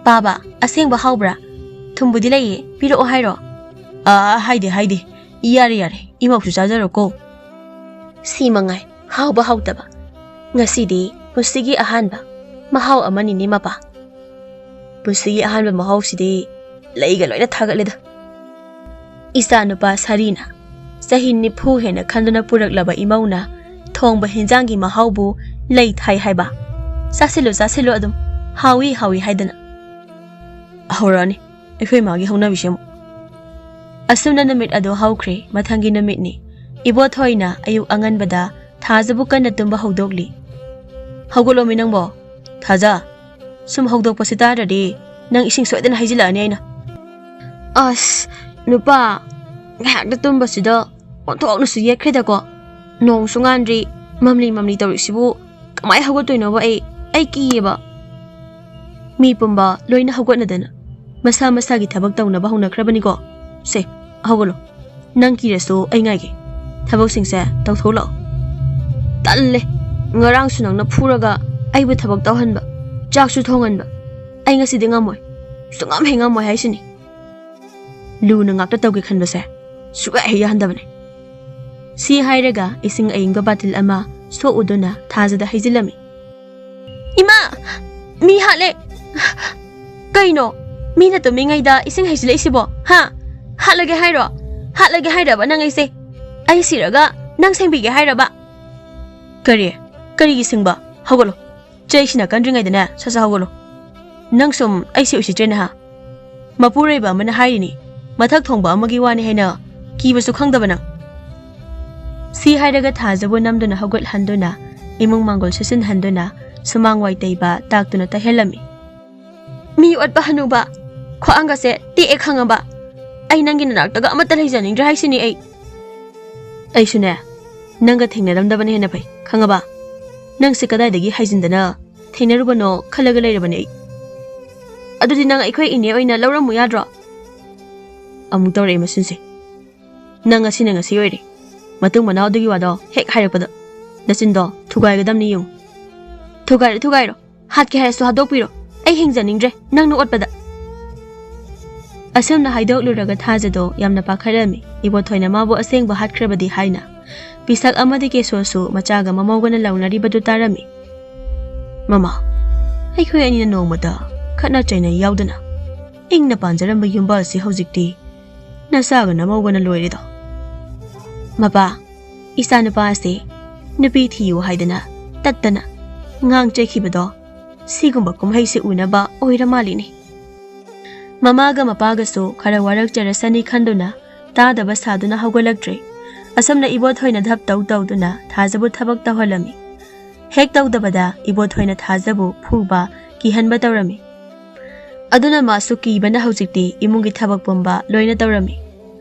ꯄꯥꯕ, ꯑꯁꯦꯡꯕ ꯍꯥꯎꯕ꯭ꯔꯥ? ꯊꯨꯝꯕꯨꯗꯤ ꯂꯩꯌꯦ, ꯄꯤꯔꯛꯑꯣ ꯍꯥꯏꯔꯣ? ꯑꯥ, ꯍꯥꯏꯗꯦ, ꯍꯥꯏꯗꯦ꯫ ꯌꯥꯔꯦ, ꯌꯥꯔꯦ, ꯏꯃꯧꯁꯨ ꯆꯥꯖꯔꯣꯀꯣ꯫ ꯁꯤ ꯃꯉꯥꯏ, ꯍꯥꯎꯕ ꯍꯥꯎꯇꯕ꯫ ꯉꯁꯤꯗꯤ ꯄꯨꯟꯁꯤꯒꯤ ꯑꯍꯥꯟꯕ ꯃꯍꯥꯎ ꯑꯃꯅꯤꯅꯦ ꯃꯄꯥ꯫ ꯄꯨꯟꯁꯤꯒꯤ ꯑꯍꯥꯟꯕ ꯃꯍꯥꯎꯁꯤꯗꯤ ꯂꯩꯒ ꯂꯣꯏꯅ ꯊꯥꯒꯠꯂꯦꯗ꯫ ꯏꯆꯥ ꯅꯨꯄꯥ ꯁꯥꯔꯤꯅ ꯆꯍꯤ ꯅꯤꯐꯨ ꯍꯦꯟꯅ ꯈꯟꯗꯨꯅ ꯄꯨꯔꯛꯂꯕ ꯏꯃꯧꯅ ꯊꯣꯡꯕ ꯍꯦꯟꯖꯥꯡꯒꯤ ꯃꯍꯥꯎꯕꯨ ꯂꯩ ꯊꯥꯏ ꯍꯥꯏꯕ꯫ ꯆꯥꯁꯤꯜꯂꯨ, ꯆꯥꯁꯤꯜꯂꯨ ꯑꯗꯨꯝ, ꯍꯥꯎꯏ, ꯍꯥꯎꯏ ꯍꯥꯏꯗꯅ꯫ ꯍꯧꯔꯛꯑꯅꯤ ꯑꯩꯈꯣꯏ ꯃꯥꯒꯤ ꯍꯧꯅꯕꯤꯁꯦ ꯑꯃꯨꯛ꯫ ꯑꯁꯨꯝꯅ ꯅꯨꯃꯤꯠ ꯑꯗꯨ ꯍꯧꯈ꯭ꯔꯦ꯫ ꯃꯊꯪꯒꯤ ꯅꯨꯃꯤꯠꯅꯤ꯫ ꯏꯕꯣꯊꯣꯏꯅ ꯑꯌꯨꯛ ꯑꯉꯟꯕꯗ ꯊꯥꯖꯕꯨ ꯀꯟꯅ ꯇꯨꯝꯕ ꯍꯧꯗꯣꯛꯂꯤ꯫ "ꯍꯧꯒꯠꯂꯣꯃꯤ ꯅꯪꯕꯣ꯫ ꯊꯥꯖ, ꯁꯨꯝ ꯍꯧꯗꯣꯛꯄꯁꯤ ꯇꯥꯗ꯭ꯔꯗꯤ ꯅꯪ ꯏꯁꯤꯡ ꯁꯣꯏꯗꯅ ꯍꯩꯖꯤꯜꯂꯛꯑꯅꯤ ꯑꯩꯅ꯫ ꯑꯁ, ꯅꯨꯄꯥ, ꯉꯥꯏꯍꯥꯛꯇ ꯇꯨꯝꯕꯁꯤꯗ ꯑꯣꯟꯊꯣꯛꯅꯁꯨ ꯌꯦꯠꯈ꯭ꯔꯦꯗꯀꯣ꯫ ꯅꯣꯡꯁꯨ ꯉꯥꯟꯗ꯭ꯔꯤ, ꯃꯝꯂꯤ ꯃꯝꯂꯤ ꯇꯧꯔꯤꯁꯤꯕꯨ ꯀꯃꯥꯏ ꯍꯧꯒꯠꯇꯣꯏꯅꯣꯕ? ꯑꯩ, ꯑꯩ ꯀꯤꯌꯦꯕ꯫ ꯃꯤ ꯄꯨꯝꯕ ꯂꯣꯏꯅ ꯍꯧꯒꯠꯅꯗꯅ ꯃꯁꯥ ꯃꯁꯥꯒꯤ ꯊꯕꯛ ꯇꯧꯅꯕ ꯍꯧꯅꯈ꯭ꯔꯕꯅꯤꯀꯣ꯫ ꯁꯦ, ꯍꯧꯒꯠꯂꯣ꯫ ꯅꯪ ꯀꯤꯔꯁꯨ ꯑꯩ ꯉꯥꯏꯒꯦ꯫ ꯊꯕꯛꯁꯤꯡꯁꯦ ꯇꯧꯊꯣꯛꯂꯛꯑꯣ꯫ ꯇꯜꯂꯦ꯫ ꯉꯔꯥꯡꯁꯨ ꯅꯪꯅ ꯐꯨꯔꯒ ꯑꯩꯕꯨ ꯊꯕꯛ ꯇꯧꯍꯟꯕ, ꯆꯥꯛꯁꯨ ꯊꯣꯡꯍꯟꯕ꯫ ꯑꯩ ꯉꯁꯤꯗꯤ ꯉꯝꯃꯣꯏ꯫ ꯁꯨꯡꯉꯝ ꯍꯦꯛ ꯉꯝꯃꯣꯏ ꯍꯥꯏꯁꯤꯅꯤ꯫ ꯂꯨꯅ ꯉꯥꯛꯇ ꯇꯧꯒꯦ ꯈꯟꯕꯁꯦ ꯁꯨꯛꯌꯥ ꯍꯦꯛ ꯌꯥꯍꯟꯗꯕꯅꯦ꯫ ꯁꯤ ꯍꯥꯏꯔꯒ ꯏꯁꯤꯡ ꯑꯏꯪꯕ ꯕꯥꯇꯤꯜ ꯑꯃ ꯁꯣꯛꯎꯗꯨꯅ ꯊꯥꯖꯗ ꯍꯩꯖꯤꯜꯂꯝꯃꯤ꯫ "ꯏꯃꯥ! ꯃꯤ ꯍꯥꯠꯂꯦ!" "ꯀꯩꯅꯣ? ꯃꯤꯅ ꯇꯨꯝꯃꯤꯉꯩꯗ ꯏꯁꯤꯡ ꯍꯩꯖꯤꯜꯂꯛꯏꯁꯤꯕꯣ? ꯍꯥ? ꯍꯥꯠꯂꯒꯦ ꯍꯥꯏꯔꯣ? ꯍꯥꯠꯂꯒꯦ ꯍꯥꯏꯔꯕ ꯅꯪ ꯑꯩꯁꯦ? ꯑꯩ ꯁꯤꯔꯒ ꯅꯪ ꯁꯦꯡꯕꯤꯒꯦ ꯍꯥꯏꯔꯕ?" "ꯀꯔꯤ? ꯀꯔꯤꯒꯤ ꯁꯤꯡꯕ? ꯍꯧꯒꯠꯂꯣ꯫ ꯆꯩꯁꯤꯅ ꯀꯟꯗ꯭ꯔꯤꯉꯩꯗꯅꯦ, ꯁꯠ ꯁꯠ ꯍꯧꯒꯠꯂꯣ꯫ ꯅꯪ ꯁꯨꯝ ꯑꯩꯁꯦ ꯎꯁꯤꯠꯇ꯭ꯔꯦꯅꯦ ꯍꯥ? ꯃꯄꯨꯔꯣꯏꯕ ꯑꯃꯅ ꯍꯥꯏꯔꯤꯅꯤ, ꯃꯊꯛ ꯊꯣꯡꯕ ꯑꯃꯒꯤ ꯋꯥꯅꯤ ꯍꯥꯏꯅ ꯀꯤꯕꯁꯨ ꯈꯪꯗꯕ ꯅꯪ꯫" ꯁꯤ ꯍꯥꯏꯔꯒ ꯊꯥꯖꯕꯨ ꯅꯝꯗꯨꯅ ꯍꯧꯒꯠꯍꯟꯗꯨꯅ ꯏꯃꯨꯡ ꯃꯥꯡꯒꯣꯜ ꯁꯤꯠꯆꯤꯟꯍꯟꯗꯨꯅ ꯁꯨꯃꯥꯡ ꯋꯥꯏ ꯇꯩꯕ ꯇꯥꯛꯇꯨꯅ ꯇꯩꯍꯜꯂꯝꯃꯤ꯫ "ꯃꯤ ꯑꯣꯠꯄ ꯍꯅꯨꯕ, ꯈ꯭ꯋꯥꯡꯒꯁꯦ ꯇꯦꯛꯑꯦ ꯈꯪꯉꯕ? ꯑꯩ ꯅꯪꯒꯤ ꯅꯅꯥꯛꯇꯒ ꯑꯃꯠꯇ ꯂꯩꯖꯅꯤꯡꯗ꯭ꯔꯦ ꯍꯥꯏꯁꯤꯅꯤ ꯑꯩ꯫" "ꯑꯩꯁꯨꯅꯦ, ꯅꯪꯒ ꯊꯦꯡꯅꯔꯝꯗꯕꯅ ꯍꯦꯟꯅ ꯐꯩ ꯈꯪꯉꯕ? ꯅꯪꯁꯦ ꯀꯗꯥꯏꯗꯒꯤ ꯍꯥꯏꯖꯤꯟꯗꯅ ꯊꯦꯡꯅꯔꯨꯕꯅꯣ ꯈꯜꯂꯒ ꯂꯩꯔꯕꯅꯦ ꯑꯩ꯫" "ꯑꯗꯨꯗꯤ ꯅꯪ ꯑꯩꯈꯣꯏ ꯏꯅꯦ ꯑꯣꯏꯅ ꯂꯧꯔꯝꯃꯨ ꯌꯥꯗ꯭ꯔꯣ?" ꯑꯃꯨꯛ ꯇꯧꯔꯛꯑꯦ ꯃꯁꯤꯁꯦ꯫ "ꯅꯪ ꯉꯁꯤꯅ ꯉꯁꯤ ꯑꯣꯏꯔꯦ꯫ ꯃꯇꯨꯡ ꯃꯅꯥꯎ ꯑꯗꯨꯒꯤ ꯋꯥꯗꯣ ꯍꯦꯛ ꯍꯥꯏꯔꯛꯄꯗ ꯅꯆꯤꯟꯗꯣ ꯊꯨꯒꯥꯏꯒꯗꯕꯅꯤ ꯌꯦꯡꯉꯨ꯫ ꯊꯨꯒꯥꯏꯔꯣ, ꯊꯨꯒꯥꯏꯔꯣ꯫ ꯍꯥꯠꯀꯦ ꯍꯥꯏꯔꯁꯨ ꯍꯥꯠꯇꯣꯛꯄꯤꯔꯣ꯫ ꯑꯩ ꯍꯤꯡꯖꯅꯤꯡꯗ꯭ꯔꯦ ꯅꯪꯅ ꯑꯣꯠꯄꯗ꯫" ꯑꯁꯨꯝꯅ ꯍꯥꯏꯗꯣꯛꯂꯨꯔꯒ ꯊꯥꯖꯗꯣ ꯌꯥꯝꯅ ꯄꯥꯈꯠꯂꯝꯃꯤ꯫ ꯏꯕꯣꯊꯣꯏꯅ ꯃꯥꯕꯨ ꯑꯁꯦꯡꯕ ꯍꯥꯠꯈ꯭ꯔꯕꯗꯤ ꯍꯥꯏꯅ ꯄꯤꯁꯛ ꯑꯃꯗꯤ ꯀꯦꯁꯣꯁꯨ ꯃꯆꯥꯒ ꯃꯃꯧꯒꯅ ꯂꯥꯎꯅꯔꯤꯕꯗꯨ ꯇꯥꯔꯝꯃꯤ꯫ "ꯃꯃꯥ, ꯑꯩꯈꯣꯏ ꯑꯅꯤꯅ ꯅꯣꯡꯃꯇ ꯈꯠꯅ ꯆꯩꯅ ꯌꯥꯎꯗꯅ ꯏꯪꯅ ꯄꯥꯟꯖꯔꯝꯕ ꯌꯨꯝꯕꯥꯜꯁꯤ ꯍꯧꯖꯤꯛꯇꯤ ꯅꯆꯥꯒ ꯅꯃꯧꯒꯅ ꯂꯣꯏꯔꯦꯗꯣ꯫ ꯃꯄꯥ, ꯏꯆꯥꯅꯨꯄꯥ ꯑꯁꯤ ꯅꯨꯄꯤ ꯊꯤꯌꯨ ꯍꯥꯏꯗꯅ ꯇꯠꯇꯅ ꯉꯥꯡ ꯆꯩꯈꯤꯕꯗꯣ ꯁꯤꯒꯨꯝꯕ ꯀꯨꯝꯍꯩꯁꯤ ꯎꯅꯕ ꯑꯣꯏꯔ ꯃꯥꯜꯂꯤꯅꯦ꯫" ꯃꯃꯥꯒ ꯃꯄꯥꯒꯁꯨ ꯈꯔ ꯋꯥꯔꯛꯆꯔꯁꯅꯤ ꯈꯟꯗꯨꯅ ꯇꯥꯗꯕ ꯁꯥꯗꯨꯅ ꯍꯧꯒꯠꯂꯛꯇ꯭ꯔꯦ꯫ ꯑꯁꯨꯝꯅ ꯏꯕꯣꯊꯣꯏꯅ ꯙꯞ ꯇꯧ ꯇꯧꯗꯨꯅ ꯊꯥꯖꯕꯨ ꯊꯕꯛ ꯇꯧꯍꯜꯂꯝꯃꯤ꯫ ꯍꯦꯛ ꯇꯧꯗꯕꯗ ꯏꯕꯣꯊꯣꯏꯅ ꯊꯥꯖꯕꯨ ꯐꯨꯕ, ꯀꯤꯍꯟꯕ ꯇꯧꯔꯝꯃꯤ꯫ ꯑꯗꯨꯅ ꯃꯥꯁꯨ ꯀꯤꯕꯅ ꯍꯧꯖꯤꯛꯇꯤ ꯏꯃꯨꯡꯒꯤ ꯊꯕꯛ ꯄꯨꯝꯕ ꯂꯣꯏꯅ ꯇꯧꯔꯝꯃꯤ꯫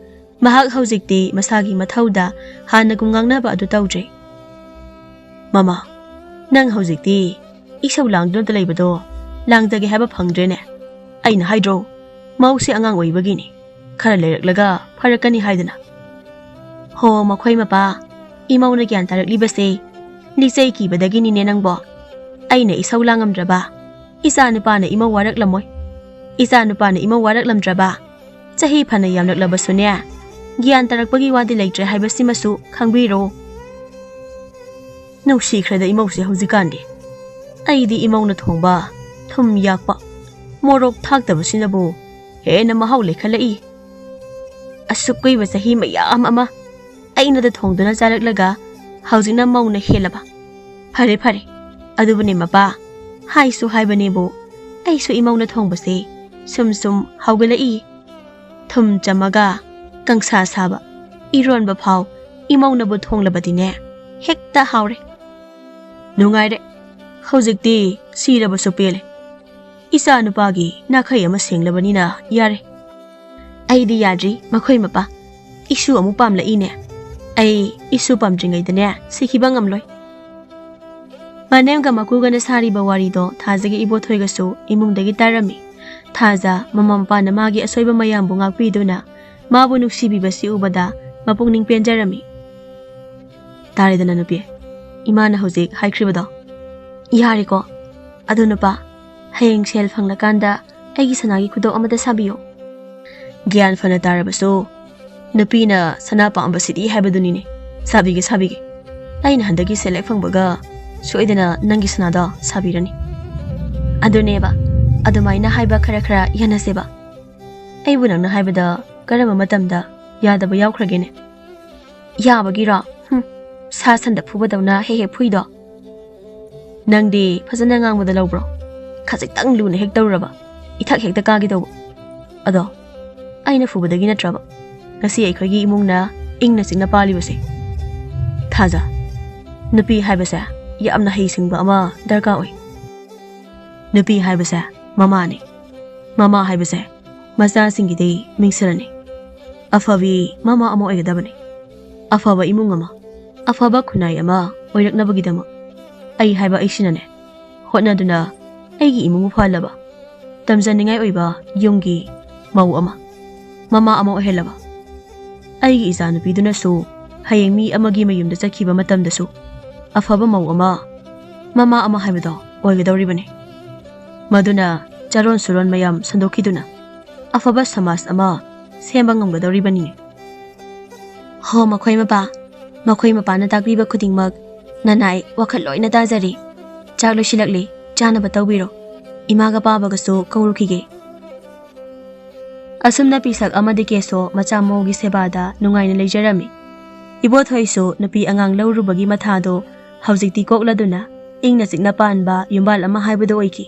ꯃꯍꯥꯛ ꯍꯧꯖꯤꯛꯇꯤ ꯃꯁꯥꯒꯤ ꯃꯊꯧꯗ ꯍꯥꯟꯅꯒꯨꯝ ꯉꯥꯡꯅꯕ ꯑꯗꯨ ꯇꯧꯗ꯭ꯔꯦ꯫ "ꯃꯃꯥ, ꯅꯪ ꯍꯧꯖꯤꯛꯇꯤ ꯏꯁꯧ ꯂꯥꯡꯗꯨꯅꯇ ꯂꯩꯕꯗꯣ ꯂꯥꯡꯖꯒꯦ ꯍꯥꯏꯕ ꯐꯪꯗ꯭ꯔꯦꯅꯦ꯫ ꯑꯩꯅ ꯍꯥꯏꯗ꯭ꯔꯣ, ꯃꯧꯁꯦ ꯑꯉꯥꯡ ꯑꯣꯏꯕꯒꯤꯅꯤ, ꯈꯔ ꯂꯩꯔꯛꯂꯒ ꯐꯔꯛꯀꯅꯤ ꯍꯥꯏꯗꯅ꯫" "ꯍꯣ, ꯃꯈꯣꯏ ꯃꯄꯥ, ꯏꯃꯧꯅ ꯒ꯭ꯌꯥꯟ ꯇꯥꯔꯛꯂꯤꯕꯁꯦ ꯂꯤꯆꯩ ꯀꯤꯕꯗꯒꯤꯅꯤꯅꯦ ꯅꯪꯕꯣ꯫ ꯑꯩꯅ ꯏꯁꯧ ꯂꯥꯡꯉꯝꯗ꯭ꯔꯕ, ꯏꯆꯥ ꯅꯨꯄꯥꯅ ꯏꯃꯧ ꯋꯥꯔꯛꯂꯝꯃꯣꯏ꯫ ꯏꯆꯥ ꯅꯨꯄꯥꯅ ꯏꯃꯧ ꯋꯥꯔꯛꯂꯝꯗ꯭ꯔꯕ, ꯆꯍꯤ ꯐꯅ ꯌꯥꯝꯂꯛꯂꯕꯁꯨꯅꯦ, ꯒ꯭ꯌꯥꯟ ꯇꯥꯔꯛꯄꯒꯤ ꯋꯥꯗꯤ ꯂꯩꯇ꯭ꯔꯦ ꯍꯥꯏꯕꯁꯤꯃꯁꯨ ꯈꯪꯕꯤꯔꯣ꯫" ꯅꯨꯡꯁꯤꯈ꯭ꯔꯦꯗ ꯏꯃꯧꯁꯦ ꯍꯧꯖꯤꯛꯀꯥꯟꯗꯤ꯫ ꯑꯩꯗꯤ ꯏꯃꯧꯅ ꯊꯣꯡꯕ ꯊꯨꯝ ꯌꯥꯛꯄ, ꯃꯣꯔꯣꯛ ꯊꯥꯛꯇꯕꯁꯤꯅꯕꯨ ꯍꯦꯟꯅ ꯃꯍꯥꯎ ꯂꯩꯈꯠꯂꯛꯏ꯫ ꯑꯁꯨꯛ ꯀꯨꯏꯕ ꯆꯍꯤ ꯃꯌꯥꯝ ꯑꯃ ꯑꯩꯅꯗ ꯊꯣꯡꯗꯨꯅ ꯆꯥꯔꯛꯂꯒ ꯍꯧꯖꯤꯛꯅ ꯃꯧꯅ ꯍꯦꯜꯂꯕ꯫ ꯐꯔꯦ, ꯐꯔꯦ꯫ ꯑꯗꯨꯕꯨꯅꯦ ꯃꯄꯥ, ꯍꯥꯏꯁꯨ ꯍꯥꯏꯕꯅꯦꯕꯨ, ꯑꯩꯁꯨ ꯏꯃꯧꯅ ꯊꯣꯡꯕꯁꯦ ꯁꯨꯝ ꯁꯨꯝ ꯍꯧꯒꯠꯂꯛꯏ꯫ ꯊꯨꯝ ꯆꯝꯃꯒ ꯀꯪꯁꯥ ꯁꯥꯕ ꯏꯔꯣꯟꯕ ꯐꯥꯎ ꯏꯃꯧꯅꯕꯨ ꯊꯣꯡꯂꯕꯗꯤꯅꯦ, ꯍꯦꯛꯇ ꯍꯥꯎꯔꯦ꯫ ꯅꯨꯡꯉꯥꯏꯔꯦ꯫ ꯍꯧꯖꯤꯛꯇꯤ ꯁꯤꯔꯕꯁꯨ ꯄꯦꯜꯂꯦ꯫ ꯏꯆꯥ ꯅꯨꯄꯥꯒꯤ ꯅꯥꯈꯩ ꯑꯃ ꯁꯦꯡꯂꯕꯅꯤꯅ ꯌꯥꯔꯦ꯫ ꯑꯩꯗꯤ ꯌꯥꯗ꯭ꯔꯤ, ꯃꯈꯣꯏ ꯃꯄꯥ꯫ ꯏꯁꯨ ꯑꯃꯨꯛ ꯄꯥꯝꯂꯛꯏꯅꯦ꯫ ꯑꯩ ꯏꯁꯨ ꯄꯥꯝꯗ꯭ꯔꯤꯉꯩꯗꯅꯦ, ꯁꯤꯈꯤꯕ ꯉꯝꯂꯣꯏ꯫ ꯃꯅꯦꯝꯒ ꯃꯀꯨꯒꯅ ꯁꯥꯔꯤꯕ ꯋꯥꯔꯤꯗꯣ ꯊꯥꯖꯒꯤ ꯏꯕꯣꯊꯣꯏꯒꯁꯨ ꯏꯃꯨꯡꯗꯒꯤ ꯇꯥꯔꯝꯃꯤ꯫ ꯊꯥꯖ ꯃꯃꯥ ꯃꯄꯥꯅ ꯃꯥꯒꯤ ꯑꯁꯣꯏꯕ ꯃꯌꯥꯝꯕꯨ ꯉꯥꯛꯄꯤꯗꯨꯅ ꯃꯥꯕꯨ ꯅꯨꯡꯁꯤꯕꯤꯕꯁꯤ ꯎꯕꯗ ꯃꯄꯨꯛꯅꯤꯡ ꯄꯦꯟꯖꯔꯝꯃꯤ꯫ "ꯇꯥꯔꯦꯗꯅ ꯅꯨꯄꯤ, ꯏꯃꯥꯅ ꯍꯧꯖꯤꯛ ꯍꯥꯏꯈ꯭ꯔꯤꯕꯗꯣ꯫ ꯌꯥꯔꯦꯀꯣ? ꯑꯗꯨ ꯅꯨꯄꯥ, ꯍꯌꯦꯡ ꯁꯦꯜ ꯐꯪꯂꯀꯥꯟꯗ ꯑꯩꯒꯤ ꯁꯅꯥꯒꯤ ꯈꯨꯗꯣꯞ ꯑꯃꯇ ꯁꯥꯕꯤꯌꯨ꯫" ꯒ꯭ꯌꯥꯟ ꯐꯅ ꯇꯥꯔꯕꯁꯨ ꯅꯨꯄꯤꯅ ꯁꯅꯥ ꯄꯥꯝꯕꯁꯤꯗꯤ ꯍꯥꯏꯕꯗꯨꯅꯤꯅꯦ꯫ "ꯁꯥꯕꯤꯒꯦ, ꯁꯥꯕꯤꯒꯦ꯫ ꯑꯩꯅ ꯍꯟꯗꯛꯀꯤ ꯁꯦꯜ ꯍꯦꯛ ꯐꯪꯕꯒ ꯁꯣꯏꯗꯅ ꯅꯪꯒꯤ ꯁꯅꯥꯗꯣ ꯁꯥꯕꯤꯔꯅꯤ꯫" ꯑꯗꯨꯅꯦꯕ, ꯑꯗꯨꯃꯥꯏꯅ ꯍꯥꯏꯕ ꯈꯔ ꯈꯔ ꯌꯥꯅꯁꯦꯕ꯫ ꯑꯩꯕꯨ ꯅꯪꯅ ꯍꯥꯏꯕꯗ ꯀꯔꯝꯕ ꯃꯇꯝꯗ ꯌꯥꯗꯕ ꯌꯥꯎꯈ꯭ꯔꯒꯦꯅꯦ? ꯌꯥꯕꯒꯤꯔꯣ? ꯍꯨꯝ, ꯁꯥ ꯁꯟꯗ ꯐꯨꯕꯗꯧꯅ ꯍꯦꯛ ꯍꯦꯛ ꯐꯨꯏꯗꯣ꯫ ꯅꯪꯗꯤ ꯐꯖꯅ ꯉꯥꯡꯕꯗ ꯂꯧꯕ꯭ꯔꯣ? ꯈꯖꯤꯛꯇꯪ ꯂꯨꯅ ꯍꯦꯛ ꯇꯧꯔꯨꯔꯕ, ꯏꯊꯛ ꯍꯦꯛꯇ ꯀꯥꯒꯦ ꯇꯧꯕ꯫ ꯑꯗꯣ, ꯑꯩꯅ ꯐꯨꯕꯗꯒꯤ ꯅꯠꯇ꯭ꯔꯕ ꯉꯁꯤ ꯑꯩꯈꯣꯏꯒꯤ ꯏꯃꯨꯡꯅ ꯏꯪꯅ ꯆꯤꯛꯅ ꯄꯥꯜꯂꯤꯕꯁꯦ? ꯊꯥꯖ, ꯅꯨꯄꯤ ꯍꯥꯏꯕꯁꯦ ꯌꯥꯝꯅ ꯍꯩꯁꯤꯡꯕ ꯑꯃ ꯗꯔꯀꯥꯔ ꯑꯣꯏ꯫ ꯅꯨꯄꯤ ꯍꯥꯏꯕꯁꯦ ꯃꯃꯥꯅꯤ꯫ ꯃꯃꯥ ꯍꯥꯏꯕꯁꯦ ꯃꯆꯥꯁꯤꯡꯒꯤꯗꯤ ꯃꯤꯡꯁꯦꯜꯅꯤ꯫ ꯑꯐꯕꯤ ꯃꯃꯥ ꯑꯃ ꯑꯣꯏꯒꯗꯕꯅꯤ꯫ ꯑꯐꯕ ꯏꯃꯨꯡ ꯑꯃ, ꯑꯐꯕ ꯈꯨꯟꯅꯥꯏ ꯑꯃ ꯑꯣꯏꯔꯛꯅꯕꯒꯤꯗꯃꯛ ꯑꯩ ꯍꯥꯏꯕ ꯑꯩꯁꯤꯅꯅꯦ ꯍꯣꯠꯅꯗꯨꯅ ꯑꯩꯒꯤ ꯏꯃꯨꯡꯕꯨ ꯐꯍꯜꯂꯕ, ꯇꯝꯖꯅꯤꯡꯉꯥꯏ ꯑꯣꯏꯕ ꯌꯨꯝꯒꯤ ꯃꯧ ꯑꯃ, ꯃꯃꯥ ꯑꯃ ꯑꯣꯏꯍꯜꯂꯕ, ꯑꯩꯒꯤ ꯏꯆꯥꯅꯨꯄꯤꯗꯨꯅꯁꯨ ꯍꯌꯦꯡ ꯃꯤ ꯑꯃꯒꯤ ꯃꯌꯨꯝꯗ ꯆꯠꯈꯤꯕ ꯃꯇꯝꯗꯁꯨ ꯑꯐꯕ ꯃꯧ ꯑꯃ, ꯃꯃꯥ ꯑꯃ ꯍꯥꯏꯕꯗꯣ ꯑꯣꯏꯒꯗꯧꯔꯤꯕꯅꯤ꯫ ꯃꯗꯨꯅ ꯆꯥꯔꯣꯟ ꯁꯨꯔꯣꯟ ꯃꯌꯥꯝ ꯁꯟꯗꯣꯛꯈꯤꯗꯨꯅ ꯑꯐꯕ ꯁꯃꯥꯖ ꯑꯃ ꯁꯦꯝꯕ ꯉꯝꯒꯗꯧꯔꯤꯕꯅꯤ꯫ ꯍꯣ, ꯃꯈꯣꯏ ꯃꯄꯥ, ꯃꯈꯣꯏ ꯃꯄꯥꯅ ꯇꯥꯛꯄꯤꯕ ꯈꯨꯗꯤꯡꯃꯛ ꯅꯅꯥꯏ ꯋꯥꯈꯜ ꯂꯣꯏꯅ ꯇꯥꯖꯔꯤ꯫ ꯆꯥꯛ ꯂꯣꯏꯁꯤꯜꯂꯛꯂꯤ, ꯆꯥꯅꯕ ꯇꯧꯕꯤꯔꯣ꯫ ꯏꯃꯥꯒ ꯄꯥꯕꯒꯁꯨ ꯀꯧꯔꯨꯈꯤꯒꯦ꯫ ꯑꯁꯨꯝꯅ ꯄꯤꯁꯛ ꯑꯃꯗꯤ ꯀꯦꯁꯣ ꯃꯆꯥ ꯃꯧꯒꯤ ꯁꯦꯕꯥꯗ ꯅꯨꯡꯉꯥꯏꯅ ꯂꯩꯖꯔꯝꯃꯤ꯫ ꯏꯕꯣꯊꯣꯏꯁꯨ ꯅꯨꯄꯤ ꯑꯉꯥꯡ ꯂꯧꯔꯨꯕꯒꯤ ꯃꯊꯥꯗꯣ ꯍꯧꯖꯤꯛꯇꯤ ꯀꯣꯛꯂꯗꯨꯅ ꯏꯪꯅ ꯆꯤꯛꯅ ꯄꯥꯟꯕ ꯌꯨꯝꯕꯥꯜ ꯑꯃ ꯍꯥꯏꯕꯗꯨ ꯑꯣꯏꯈꯤ꯫